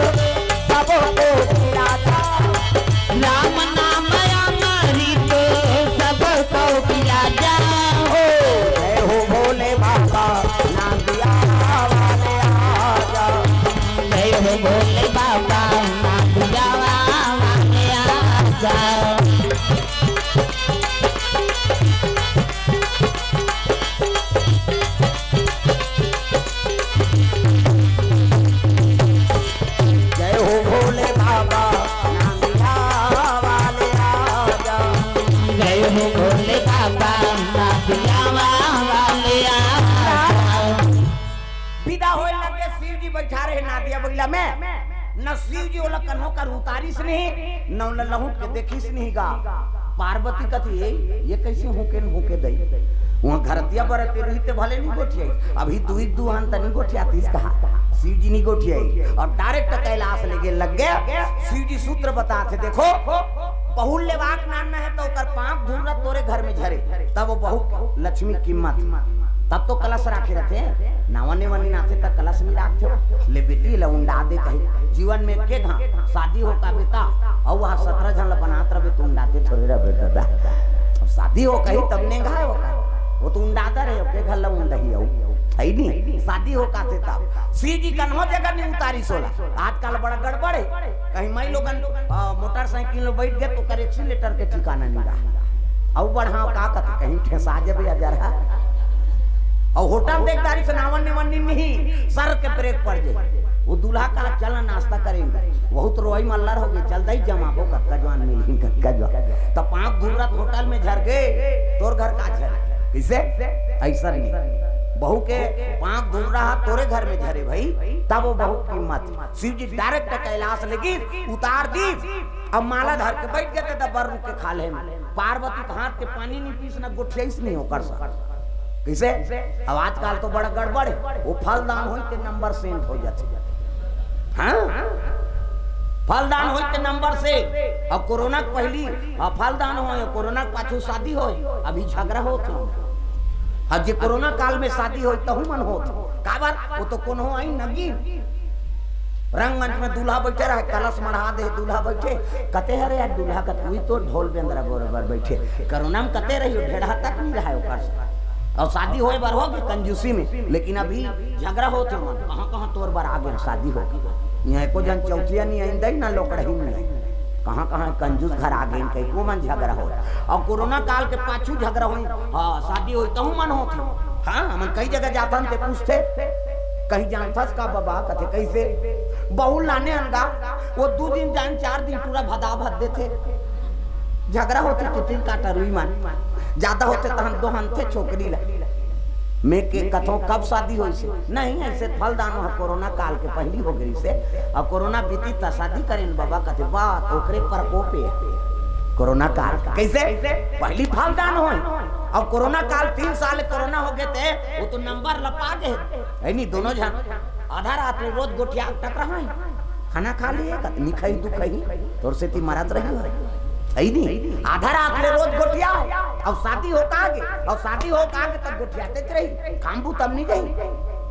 सबको पिया जा। राम नाम अमृत सबको पिया जा। हो जय हो भोले बाबा, नांदिया वाले आजा। जय हो भोले बाबा, नांदिया वाले आजा। जय हो भोले बाबा, नांदिया वाले आजा। जय हो भोले बाबा, नांदिया वाले आजा। विदा होय लगे, शिव जी बइठारे हे नांदिया बइला में। न शिव जी ओला कन्हो कर उतारिस नहीं, न ओला लहुट के देखिस नहीं गा। पार्वती कथे, "ए, ये कइसे हुंके न हुंके दई?" उहां घरतिया बरते रहिते भले नहीं गोठियाई, अभी दुई दुहान त नहीं गोठियातिस कहा, शिव जी नहीं गोठियाई। अउ direct कैलाश लेगे लगे। शिव जी सूत्र बताथे, देखो, बहू ल लेवाक नान हे त ओकर पांव धूर ल तोरे घर में झरे, तब ओ बहू लक्ष्मी कीमत, तब तो कलश राखे रथे। नावा नेवनी नाथे त कलश नहीं राखथे। ले बेटी ल उंडा दे कही। जीवन में के घां शादी हो का बेटा, अउ वह सतरा झन ल बनात रहे त उंडाते थोरे रहे दादा। अब शादी हो कही तब नेंघाय हो का, वो तो उंडाता रहे, के घर ल उंडही अउ, है नहीं? शादी हो का थे तब। शिव जी कन्हो जगह नहीं उतारिस ओला। आजकल बड़ा गड़बड़ हे। कहीं मई लोगन, अ, मोटरसाइकिल में बइठ गे त ओकर accelerator के ठिकाना नहीं रहा। अउ बढ़ाव का कथे, कहीं ठेसा जबे अजरहा। अउ होटल देखदारी से नावन नेवन नहीं, सर के ब्रेक पड़ जाए। वो दूल्हा का चल नाश्ता करेंगे। बहुत रोई मल्लर हो गई, चल दई जमाबो कक्का जवान मिलही कक्का जवान। त पांव धूर ल होटल में झर गे, तोर घर का झरे? कइसे? अइसन नहीं। बहू के पांव धूर ल तोरे घर में झरे भाई, तब ओ बहू कीमत। शिव जी direct कैलाश लेगिस, उतार दिस। अब माला धर के बइठ गे त बर रुख के खा ले। पार्वती के हाथ के पानी नहीं पीस, न गोठियाइस नहीं ओकर सा। कइसे? अब आजकल तो बड़ा गड़बड़ हे, वो फल दान होई ते नंबर सेंट हो जाथे। हां, फल दान होई ते नंबर से। अब कोरोना के पहिली, अब फल दान होय, कोरोना के पाछू शादी होय, अभी झगरा होत हे। अब जे कोरोना काल में शादी होय, तहू मन होत हे। काबर? वो तो कोनो आई नगीन। रंगमंच में दूल्हा बइठे रहे, कलश मढ़ा दे, दूल्हा बइठे, कते हरे यार दूल्हा का, तू ही तो ढोल बेंदरा बरोबर बइठे। कोरोना में कते रहियो, ढेढ़ा तक नहीं रहा ओकर से। अउ शादी होय बर होगे कंजूसी में, लेकिन अभी झगरा होथे मन, कहाँ कहाँ तोर बर आगे शादी होगे। इहाँ एको झन चौकिया नइ आइन दई ना लोकड़ही नइ आइन। कहाँ कहाँ कंजूस घर आगे कहिके मन झगरा होत। अउ कोरोना काल के पाछू झगरा होई, हाँ शादी होई तहूँ मन होथे। हाँ हमन कई जगह जाथन ते पूछथे, कहीं जानथस का बबा? कथे कइसे? बहू लाने अनगा, वो दू दिन जान चार दिन टूरा भदा भद देथे। झगरा होथे टिफिन काटा रुई मन, जादा होथे तहन दोहनथे छोकरी ला। मैं के कथों कब शादी होइसे? नहीं, अइसे फलदान ह कोरोना काल के पहिली हो गइसे, अउ कोरोना बीती त शादी करेन बबा। कथे, "वाह, ओकरे प्रकोप हे कोरोना काल के।" कइसे? पहिली फलदान होय, अउ कोरोना काल तीन साल कोरोना होगे ते, वो तो नंबर लपा गे हे, है नी? दोनों झन आधा रात ले रोज गोठिया टकराहय। खाना खा लिए, कतनी खाही, दू खाही, तोर सेती मरत रही हो। सही नहीं? आधा रात ले रोज गोठिया हो, अब शादी हो का आगे, अब शादी हो का आगे तब गोठियाते रही, काम बुतम नहीं गई।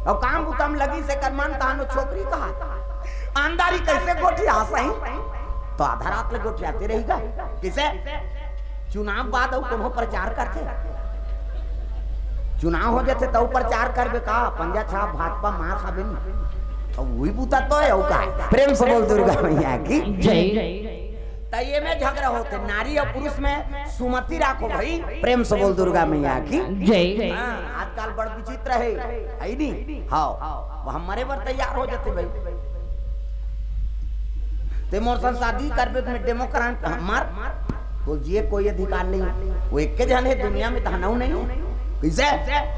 अब काम बुतम लगी से कर मन तानो छोकरी कहा। आंधारी कैसे गोठिया सही? तो आधा रात ले गोठियाते रही गा। किसे? चुनाव बाद अउ कोनो प्रचार करथे? चुनाव हो जाथे त अउ प्रचार करबे का? पंजा छाप भाजपा मार खाबे नी। त उही बुता तो हे अउ का? प्रेम से बोल दुर्गा मैया की जय। त ये में झगरा होथे, नारी अउ पुरुष में सुमति राखो भाई। प्रेम से बोल दुर्गा मैया की जय। हाँ, आजकल बड़ विचित्र हे, है नी? हाँ, वो हम मरे बर तैयार हो जाथे भाई। ते मोर संग शादी करबे त मैं डेमोक्राट मार, तो जिए कोई अधिकार नहीं। वो एक के जन हे दुनिया में, तहनऊ नहीं हो। कैसे?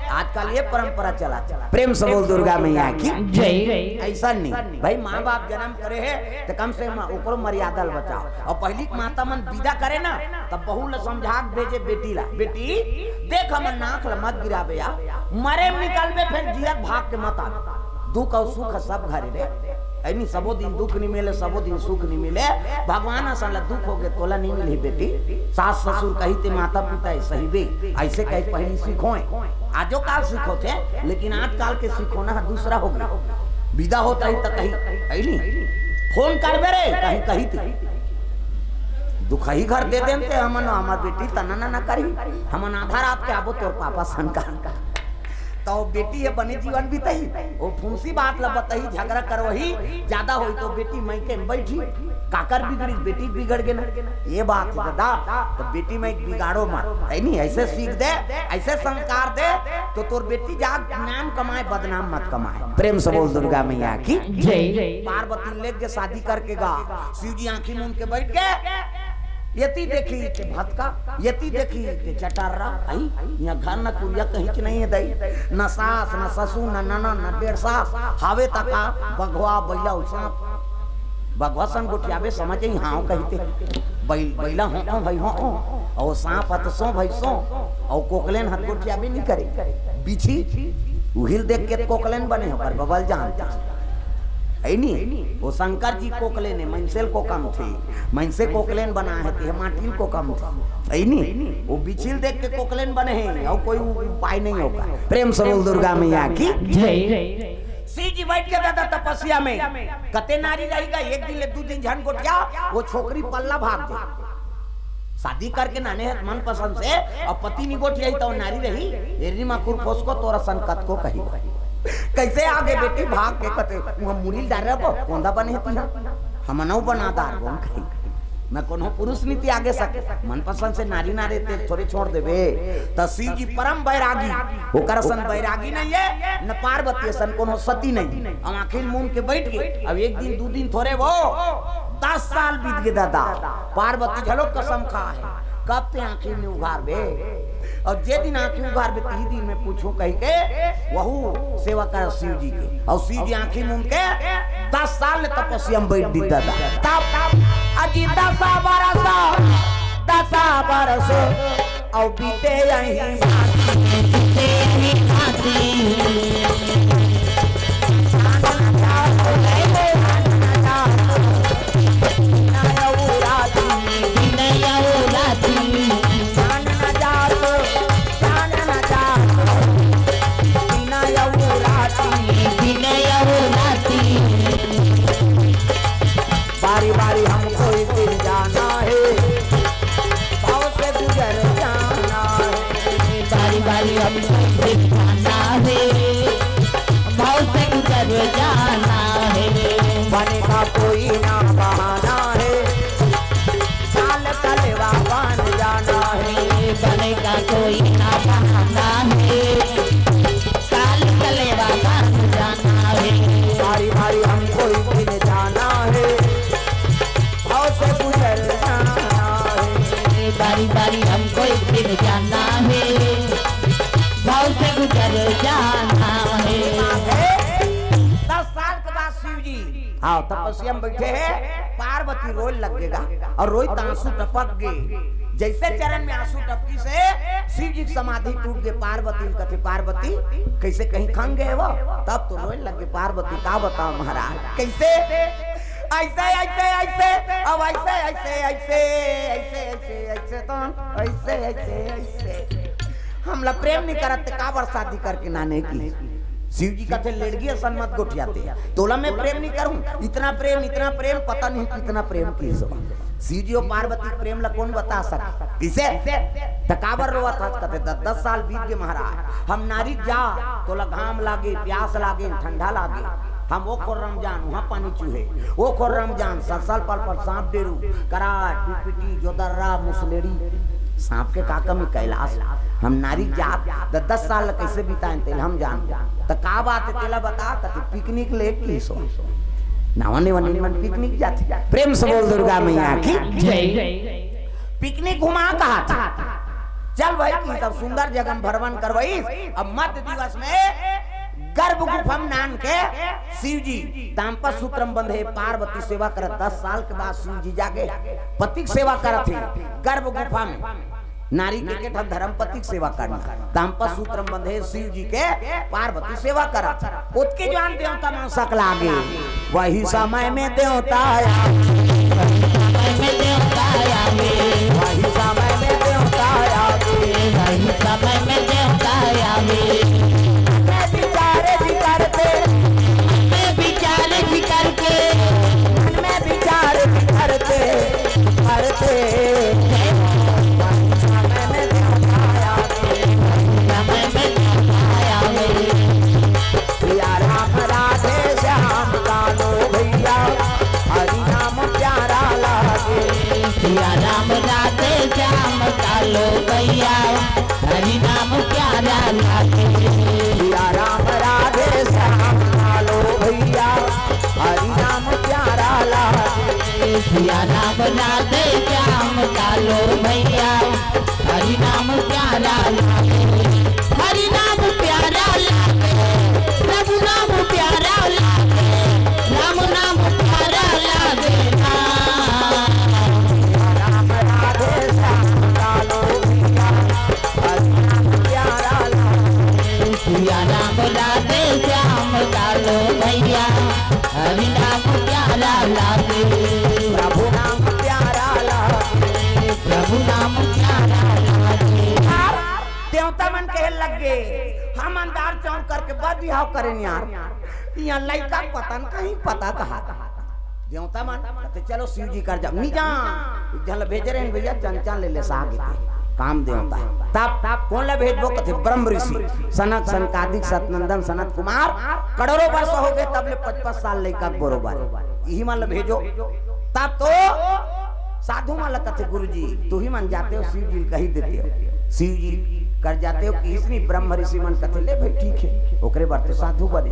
आजकल ये परंपरा चला, चला। प्रेम से बोल दुर्गा मैया की जय। ऐसा नहीं भाई, माँ बाप जन्म करे हे तो कम से कम ओकरो मर्यादा ल बचाओ। अउ पहिली के माता मन विदा करे ना, तब बहू ल समझा के भेजे बेटी ला, "बेटी देख, हमर नाक ल मत गिराबे यार, मरे में निकलबे, फिर जियत भाग के मत आबे।" दुख अउ सुख सब घरे रे। ऐनी सबो दिन दुख नहीं मिले, सबो दिन सुख नहीं मिले। भगवान असन ला दुख होगे, तोला नहीं मिलही बेटी। सास ससुर कही ते माता पिता हे, सही बे। ऐसे कही पहिली सीखोय। आजो काल सीखोथे, लेकिन आजकाल के सीखोना ह दूसरा होगे। विदा होत रही त कही, "ऐनी फोन करबे रे," कहीं कही ते। दुखही घर दे देन ते हमन, हमर बेटी तना ना, ना करही। हमन आधा रात के आबो तोर पापा सन का। त वो बेटी हे बने जीवन बिताही, वो फुंसी बात ला बताही, झगरा करवाही, जादा होही त बेटी मइके में बइठही। काकर बिगड़ही? बेटी बिगड़ गे ना। ये बात हे दादा, त बेटी मइके बिगाड़ो मत, है नी? ऐसे सीख दे, ऐसे संस्कार दे, त तोर बेटी जाग नाम कमाए, बदनाम मत कमाए। प्रेम से बोल दुर्गा मैया की जय। पार्वती लेके शादी करके गा, शिव जी आंखी मूंद के बइठ गे। यति देखही ते भतका, यति देखही ते चटर्रा, आई, इहाँ घर न कुरिया कहीं के नहीं हे दाई, न सास, न ससुर, न ननद, न डेढ़ सास, हावे तका बघवा, बइला अउ सांप। बघवा सन गोठियाबे समझ ही हाँ कहिते, बइल-, बइला हो, हो भाई हो, हो, अउ सांप हत सो भाई सो, अउ कोकलेन हत गोठियाबे नहीं करे, बिछी, उहिल देख के कोकलेन बने हो, पर बबल जानता। है नी? वो शंकर जी कोकलेन हे, मनसेल कोकम थे। मनसे कोकलेन बना हे, ते माटिल कोकम थे। है नी? वो बिछिल देख के कोकलेन बने हे, अउ कोई उपाय नहीं होगा। प्रेम से बोल दुर्गा मैया की जय। शिव जी बइठ गे दादा तपस्या में, कते नारी रही गा, एक दिन ले दू दिन झन गोठिया, वो छोकरी पल्ला भाग जाए। शादी करके नाने हे मनपसंद से, अउ पति नी गोठियाही त वो नारी रही, एरी माखुर फोसको तोर असन कतको कही। कैसे आगे बेटी भाग के कते, वहाँ मुड़ी ल डारे रहो, कोंदा बने हे तिहा, हमनऊ बना दार बोन कही। न कोनो पुरुष नीति आगे सके, मनपसंद से नारी ना रहे ते थोरे छोड़ देबे। त शिव जी परम बैरागी, ओकर असन बैरागी नहीं हे, न पार्वती असन कोनो सती नहीं। अब आंखी मूंद के बइठ गे, अब एक दिन दू दिन थोरे वो, दस साल बीत गे दादा, पार्वती घलो कसम खा हे, कब ते आंखी नहीं उघारबे? अउ जे दिन आंखी उघारबे, तिही दिन मैं पूछूं कहिके, वहू सेवा कर शिव जी के। अउ शिव जी आंखी मूंद के दस साल ले तपस्या में बइठ दिस दादा। तब अजी दस बरस, दस बरस, अउ बीते यही बारी बारी हमको इस दिन जाना है, भाव से गुजर जाना है। बारी बारी हमको कोई दिन जाना है, भाव से गुजर जाना है। बारी बारी हमको एक दिन जाना है, भाव से गुजर जाना है। दस साल के बाद शिव जी, हाँ, तपस्या में बैठे हैं, पार्वती रोए लग गे गा, और रोई त आंसू टपक गे। जैसे चरण में आंसू टपकी से शिव जी के समाधि टूट गे। पार्वती ल कथे, "पार्वती, कैसे कहीं खंग गे वो?" तब तो रोए लग गे पार्वती, "का बताओ महाराज, कैसे?" "ऐसे, ऐसे, ऐसे, अब ऐसे, ऐसे, ऐसे, ऐसे, ऐसे, ऐसे, तो ऐसे, ऐसे, ऐसे, हमला प्रेम नहीं करत, ते काबर शादी करके नाने की?" शिव जी कथे, "लेड़गी असन मत गोठियाते, तोला मैं प्रेम नहीं करूं, इतना प्रेम, इतना प्रेम, पता नहीं कितना प्रेम की सो।" शिव जी और पार्वती के प्रेम ला कौन बता सके? किसे? त काबर रोवत हस? कथे, "दस, दस साल बीत गे महाराज, हम नारी जा, तोला घाम लागे, प्यास लागे, ठंडा लागे, हम ओ खोर रमजान, वहाँ पानी चूहे, ओ खोर रमजान, सलसल पलपल, सांप डेरू, कराट, पिटपिटी, जोदर्रा, मुसलेड़ी, सांप के का कमी कैलाश, हम नारी जात, द-, दस साल कैसे बिताएं तेल हम जान, त का बात है तेला बता।" कथे, "पिकनिक ले की सो, नावा नेवा नीमन पिकनिक जाथे।" प्रेम से बोल दुर्गा मैया की। जय। पिकनिक घुमा कहा था, चल भाई की सब सुंदर जगह में भ्रमण करवाई। अब मध्य दिवस में गर्भ गुफा में नान के शिव जी दाम्पत्य सूत्र में बंधे, पार्वती सेवा करत। दस साल के बाद शिव जी जागे, पति के सेवा करत हे गर्भ गुफा में। नारी के, के ठन धर्म पति के सेवा करना, दाम्पत्य सूत्र में बंधे शिव जी के, पार्वती सेवा करत। ओतके जुवार देवता मन सकला गे। वही समय में देवता आया। वही समय में देवता आया। वही समय में देवता आया। वही समय में देवता आया। मैं विचार भी करते। मैं विचार भी करते। मन में विचार भी करते। करते। वही समय में देवता आया। वही समय में देवता आया। सिया राम राधे श्याम कालो भैया, हरि नाम प्यारा लागे। सिया राम राधे श्याम कालो भैया, हरि नाम प्यारा लागे। सिया राम राधे श्याम कालो भैया, हरि नाम प्यारा लागे। सिया राम राधे श्याम कालो भैया, हरि नाम प्यारा लागे, हरि नाम प्यारा लागे, प्रभु नाम प्यारा लागे, राम नाम प्यारा लागे ना। राम राधे श्याम कालो भैया, हरि नाम प्यारा लागे। सिया राम राधे श्याम कालो भैया, हरि नाम प्यारा लागे। प्रभु नाम प्यारा लागे। प्रभु नाम प्यारा लागे। देवता मन कहे लग गे, "हम अंधार चौक करके बद बिहाव करेन यार, यहाँ लइका पता न कहीं पता कहा।" देवता मन कथे, "चलो शिव जी कर जा, मी जा।" एक झन ल भेजे रहेन भैया, चंचल ले ले साग के काम देवता। तब, तब कोन ल भेजबो? कथे, "ब्रह्म ऋषि, सनक, सनकादिक, सतनंदन, सनत कुमार, करोड़ों वर्ष हो गे, तब ले पचपन साल लइका बरोबर, इही मन ल भेजो।" तब तो साधु मन ल कथे, "गुरु जी, तुही मन जाते हो, शिव जी ल कही देते हो, शिव जी कर जाते हो कि इसनी ब्रह्म ऋषि मन।" कथे, "ले भाई, ठीक है।" ओकरे बर तो साधु बने,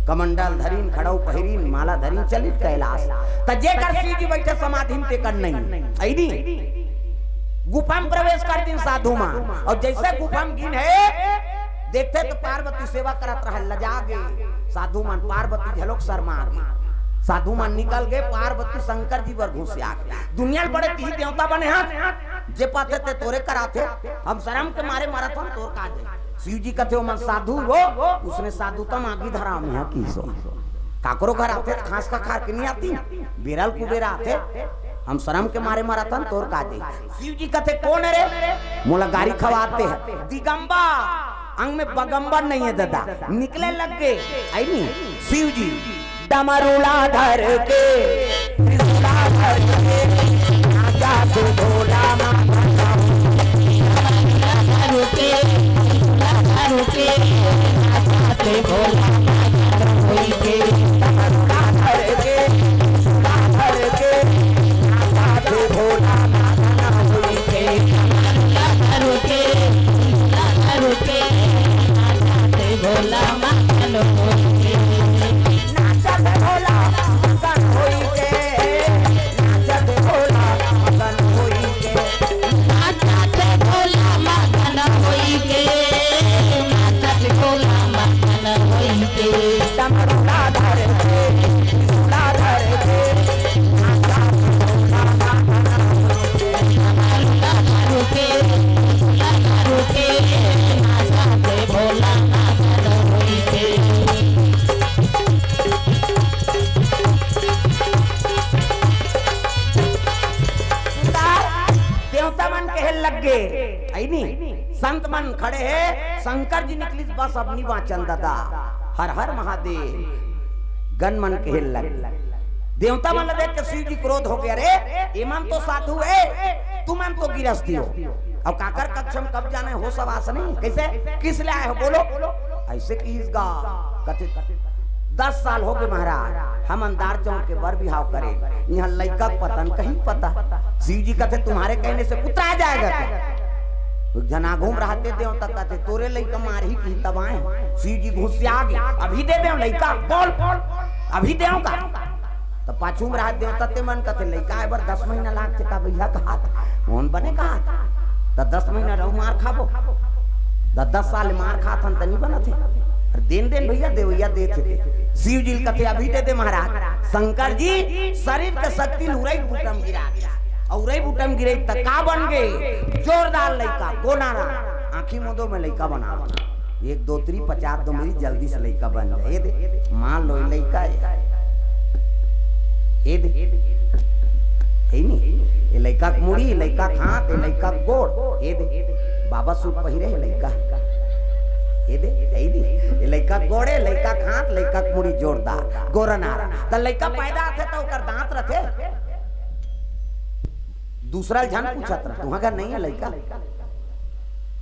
कमंडल धरिन, खड़ाऊ पहिरिन, माला धरिन, चलिन कैलाश। त जेकर शिव जी बैठे समाधि में, तेकर नहीं, अइनी गुफा में प्रवेश कर दिन साधु मन। और जैसे गुफा में गिन हे, देखथे तो पार्वती सेवा करत रहय, लजा गे। साधु मन, पार्वती घलोक शर्मा गे। साधु मन निकल गे, पार्वती शंकर जी बर घुसिया गे। दुनिया ल बड़े तिही देवता बने हस, जे पाथे ते तोरे कराथे, हम शरम के मारे मरत हन, तोर का दे। शिव जी कथे, "ओमन साधु हो, उसने साधु त मागी धरा में है की सो।" काकरो घर आथे त खांस का खार के नहीं आती, बेरल कुबेर आथे, हम शरम के मारे मरत हन, तोर का दे। शिव जी कथे, "कोन रे? मोला गारी खवाते है।" दिगंबर, अंग में बगंबर नहीं है दादा, निकले लग गे। अइनी शिव जी, डमरूला धर के, त्रिशूला धर के, नाचा तू भोला माता। देवता मन कहे लग गे, अइ नी? संत मन खड़े हे, शंकर जी निकलिस, बस अब नी बाँचन ददा। हर हर महादेव। गन मन कहे लग गे। देवता मन ला देख के शिव जी क्रोध हो गे, "अरे, एमन तो साधु हे, तुमन तो गिरस्ती हो। अब काकर कक्ष म कब जाना हे, हो सब आस नहीं? कइसे? किस लिए आए हो, बोलो?" अइसे किहिस गा, कथे, "दस साल हो गे महाराज, हमन दार चौंक के बर बिहाव करे, इहाँ लइका के पता न कहीं पता।" शिव जी कथे, "तुम्हारे कहने से पुत्र आ जाएगा क्या?" एक झन आगू म रहते देवता कथे, "तोरे लइका मारही किही तब आए हँव।" शिव जी गुस्सिया गे, "अभी दे देंव लइका, बोल, अभी देंव का?" त पाछू म रहत देवता ते मन कथे, "लइका आए बर दस महीना लागथे का भइया?" कहा त मोहन बने कहा त, "दस महीना रहू, मार खाबो, त दस साल मार खात हन त नी बनत हे। अरे देन देन भइया, देवइया देथे ते।" शिव जी ल कथे, "अभी दे दे महाराज।" शंकर जी शरीर के शक्ति ल उरई बूटा म गिरा दे। अउ उरई बूटा म गिरे त का बन गे? जोरदार लइका, गोनारा, आँखी मूंदो में लइका बना। एक दो तीन पचास दो मेरी जल्दी से लइका बन जाए। ए दे, मान लो, ए लइका हे। ए दे, हे नी? ए लइका के मुड़ी, ए लइका के हाथ, ए लइका के गोड़। ए दे, बाबा सूट पहिरे हे लइका। ए दे, ए दे, ए लइका के गोड़े, लइका के हाथ, लइका के मुड़ी जोरदार, गोरनारा। त लइका पैदा होथे त ओकर दांत रथे। दूसरा झन पूछत रह, तुँहर घर नहीं हे लइका?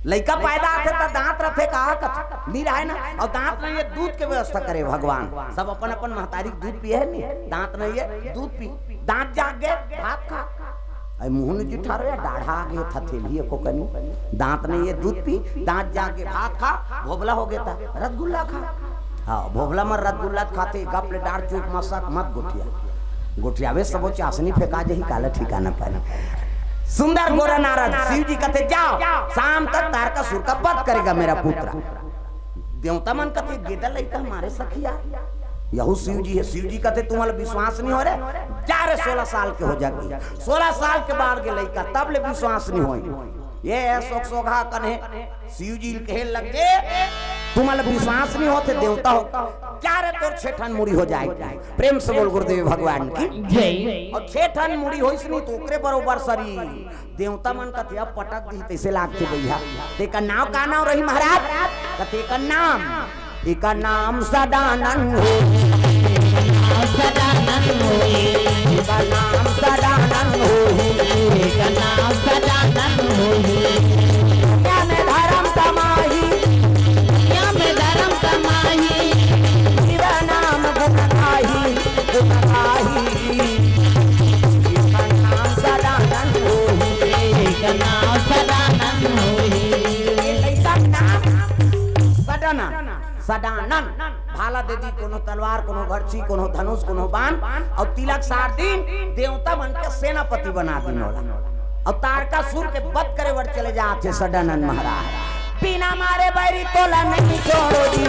लइका पैदा होथे त दांत रथे का? कथे, "नी रहय ना।" अउ दांत नहीं हे, दूध के व्यवस्था करे भगवान। सब अपन अपन महतारी के दूध पिए हे नी, दांत नहीं हे, दूध पी। दांत जाग गे, भात खा। अइ मुँह नी जुठारो या डाढ़ा आ गे थथेली एको कनी। दांत नहीं हे, दूध पी, दांत जाग गे, भात खा, भोभला हो गे त रसगुल्ला खा। हाँ, भोभला म रसगुल्ला खाथे, गप ले डार चुप मसक मत गोठिया। गोठियाबे सबो चासनी फेंका जाही, काला ठिकाना पाही। सुंदर गोरा नारद, शिव जी कथे, "जाओ, शाम तक तारकासुर का वध करेगा मेरा पुत्र।" देवता मन कथे, "गेदा लइका मारे सखिया।" यहू शिव जी हे। शिव जी कथे, "तुम्हला विश्वास नहीं हो रे, जा रे, सोलह साल के हो जाही।" सोलह साल के बाद गे लइका, तब ले विश्वास नहीं होय। ए सोक सोघा कने शिव जी ल कहे लग गे, "तुम्हला विश्वास नहीं होत हे देवता हो, जा रे तोर छे ठन मुड़ी हो जाय।" प्रेम से बोल गुरुदेव भगवान की जय। अउ छे ठन मुड़ी होइस नी त ओकरे बरोबर शरीर। देवता मन कथे, "अब पटक दिही तइसे लागथे भइया।" "तेकर नाम का नाम रही महाराज?" कथे, "एकर नाम, एकर नाम सदानंद होही।" सदानंद होही। एकर नाम सदानंद होही। एकर नाम सदानंद होही। दुनिया में धरम समाही। दुनिया में धरम समाही। शिव नाम गुण गाही, गुण गाही। एकर नाम सदानंद होही। एकर नाम सदानंद होही। ए लइका के नाम सदानंद। सदानंद, भाला दे दिस, कोनो तलवार, कोनो भरछी, कोनो धनुष, कोनो बाण, अउ तिलक सार दिस, देवता मन के सेनापति बना दिस ओला। अउ तारकासुर के वध करे बर चले जात हे सदानंद महाराज। बिना मारे बैरी तोला नहीं छोड़ो जी,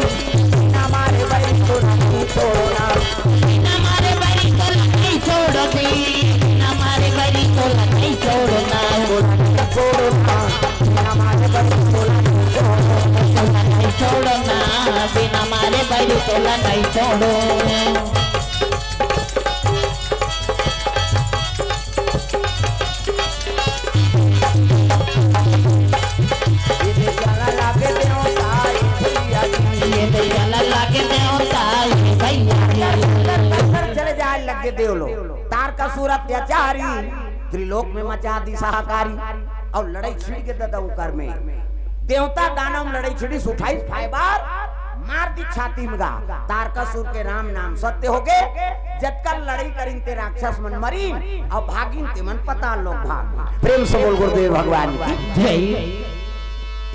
बिना मारे बैरी तोला नहीं छोड़ो ना। बिना मारे बैरी तोला नहीं छोड़ो जी, बिना मारे बैरी तोला नहीं छोड़ो ना। तोला नहीं छोड़ो ना। बिना मारे बैरी तोला नहीं छोड़ो। तोला नहीं छोड़ो ना, बिना मारे बैरी तोला नहीं छोड़ो। ये दे चला लागे देवता, ए भैया जी। ये दे चला लागे देवता, ए भैया जी। अंदर चले जाए लगे देव लोग। तारकासुर अत्याचारी, त्रिलोक में मचा दिस हाहाकारी। अउ लड़ई छिड़ गे ददा उकर में। देवता दानव में लड़ई छिड़िस, उठाइस फाइबर, मार दिस छाती में गा। तारकासुर के राम नाम सत्य हो गे। जतका लड़ई करिन ते राक्षस मन मरिन, अउ भागिन ते मन पताल लोक भाग। प्रेम से बोल गुरुदेव भगवान की जय।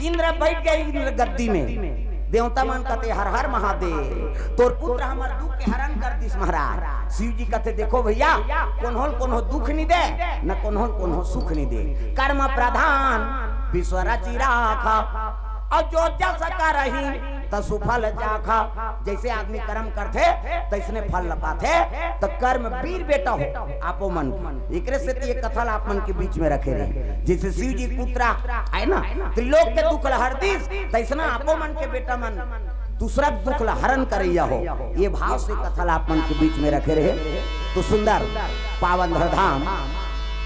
इंद्र बैठ गे इंद्र गद्दी में। देवता मन कथे, "हर हर महादेव, तोर पुत्र हमर दुख के हरण कर दिस महाराज।" शिव जी कथे, "देखो भैया, कोन्हो ल कोन्हो दुख नी दे, न कोन्हो ल कोन्हो सुख नी दे। कर्म प्रधान विश्व रचि राखा, अउ जो जस करही त सुफल चाखा, जइसे आदमी करम करथे, तइसने फल ल पाथे। त कर्म वीर बेटा हो, आपो मन के। एकरे सेती ये कथा ल आप मन के बीच में रखे रहे। जइसे शिव जी पुत्र आय ना, त्रिलोक के दुख ल हर दिस, तइसना आपो मन के बेटा मन दूसरा के दुख ल हरण करइया हो। ये भाव से कथा ल आप मन के बीच में रखे रहे। तो सुंदर पावन धरधाम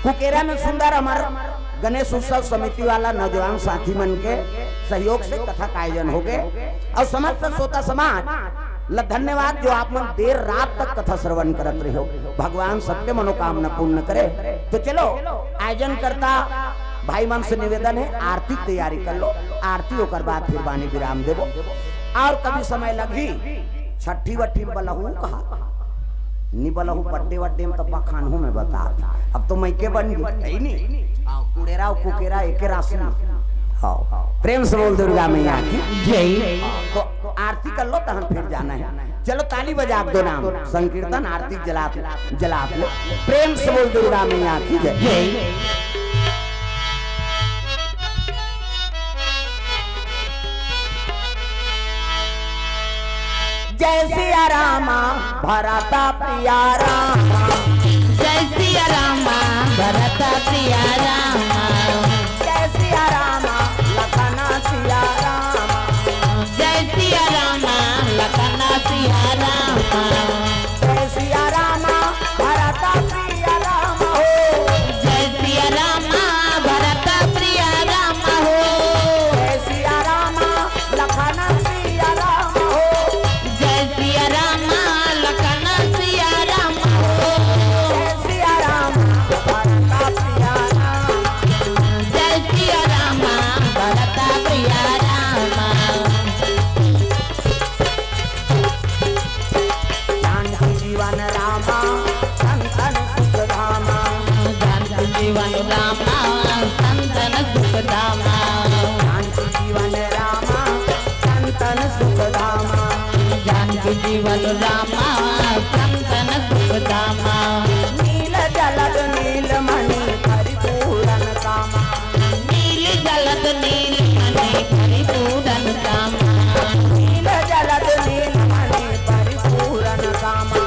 कुकेरा में सुंदर हमर गणेश उत्सव समिति वाला नौजवान साथी मन के सहयोग से कथा का आयोजन होगे। अउ समस्त श्रोता समाज ल धन्यवाद, जो आप मन देर रात तक कथा श्रवण करत रहे हो। भगवान सबके मनोकामना पूर्ण करे। तो चलो, आयोजन करता भाई मन से निवेदन हे, आरती के तैयारी कर लो, आरती ओकर बाद फिर बानी विराम देबो। अउ कभी समय लगही, छट्ठी वट्ठी बलहू कहा, नि बलहू बड्डे वड्डे में तो बखानहू में बता। अब तो मइके बन गई, है नी? हाँ, कुड़ेरा अउ कुकेरा एके राशि में। हाँ, प्रेम से बोल दुर्गा मैया की। जय। हाँ, तो आरती कर लो, तहन फिर जाना है। चलो, ताली बजा के दो नाम, संकीर्तन आरती जला, जला लो। प्रेम से बोल दुर्गा मैया की जय। जय। जय सिया रामा, भरत प्रिया रामा। जय सिया रामा, भरत प्रिया रामा। जय सिया रामा, लखन सिया रामा। जय सिया रामा, लखन सिया रामा। जय सिया रामा, भरत प्रिया रामा हो। जय सिया रामा, भरत प्रिया रामा हो। जय सिया रामा, लखन सिया रामा हो। जय सिया रामा, लखन सिया रामा हो। जय सिया रामा, भरत प्रिया रामा। जय सिया रामा, भरत प्रिया रामा। जानकी जीवन रामा, संतन सुख धामा। जानकी जीवन रामा, संतन सुख धामा। जानकी जीवन रामा, संतन सुख धामा। जानकी जीवन रामा, संतन सुख धामा। नील जलद नील मणि परिपूरन कामा। नील जलद नील मणि परिपूरन कामा। नील जलद नील मणि परिपूरन कामा।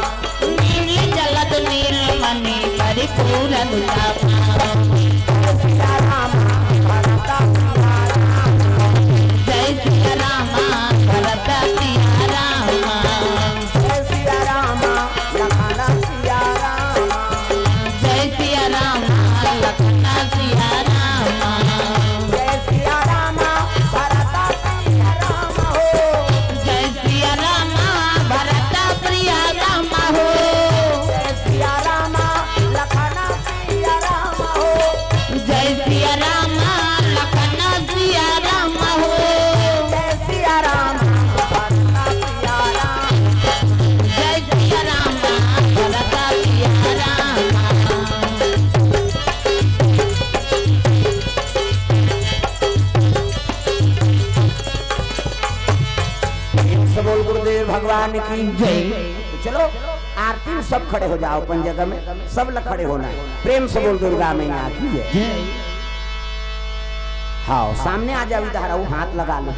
नील जलद नील मणि परिपूरन कामा। जय सिया रामा, भरत सिया रामा। जय सिया रामा, भरत सिया रामा। जय सिया रामा, लखन सिया रामा। जय सिया रामा, लखन सिया रामा। जय सिया रामा, भरत प्रिय रामा हो। जय सिया रामा, भरत प्रिय रामा हो। जय सिया रामा, लखन सिया रामा हो। जय सिया रामा, लखन सिया रामा हो। जय सिया रामा, भरत प्रिय रामा। जय सिया रामा, भरत प्रिय रामा। प्रेम से बोल गुरुदेव भगवान की जय। तो चलो, आरती में सब खड़े हो जाओ अपन जगह में, सब ल खड़े होना है। प्रेम से बोल दुर्गा मैया की जय। जय। हाँ, सामने आ जाओ, इधर आओ, हाथ लगा लो।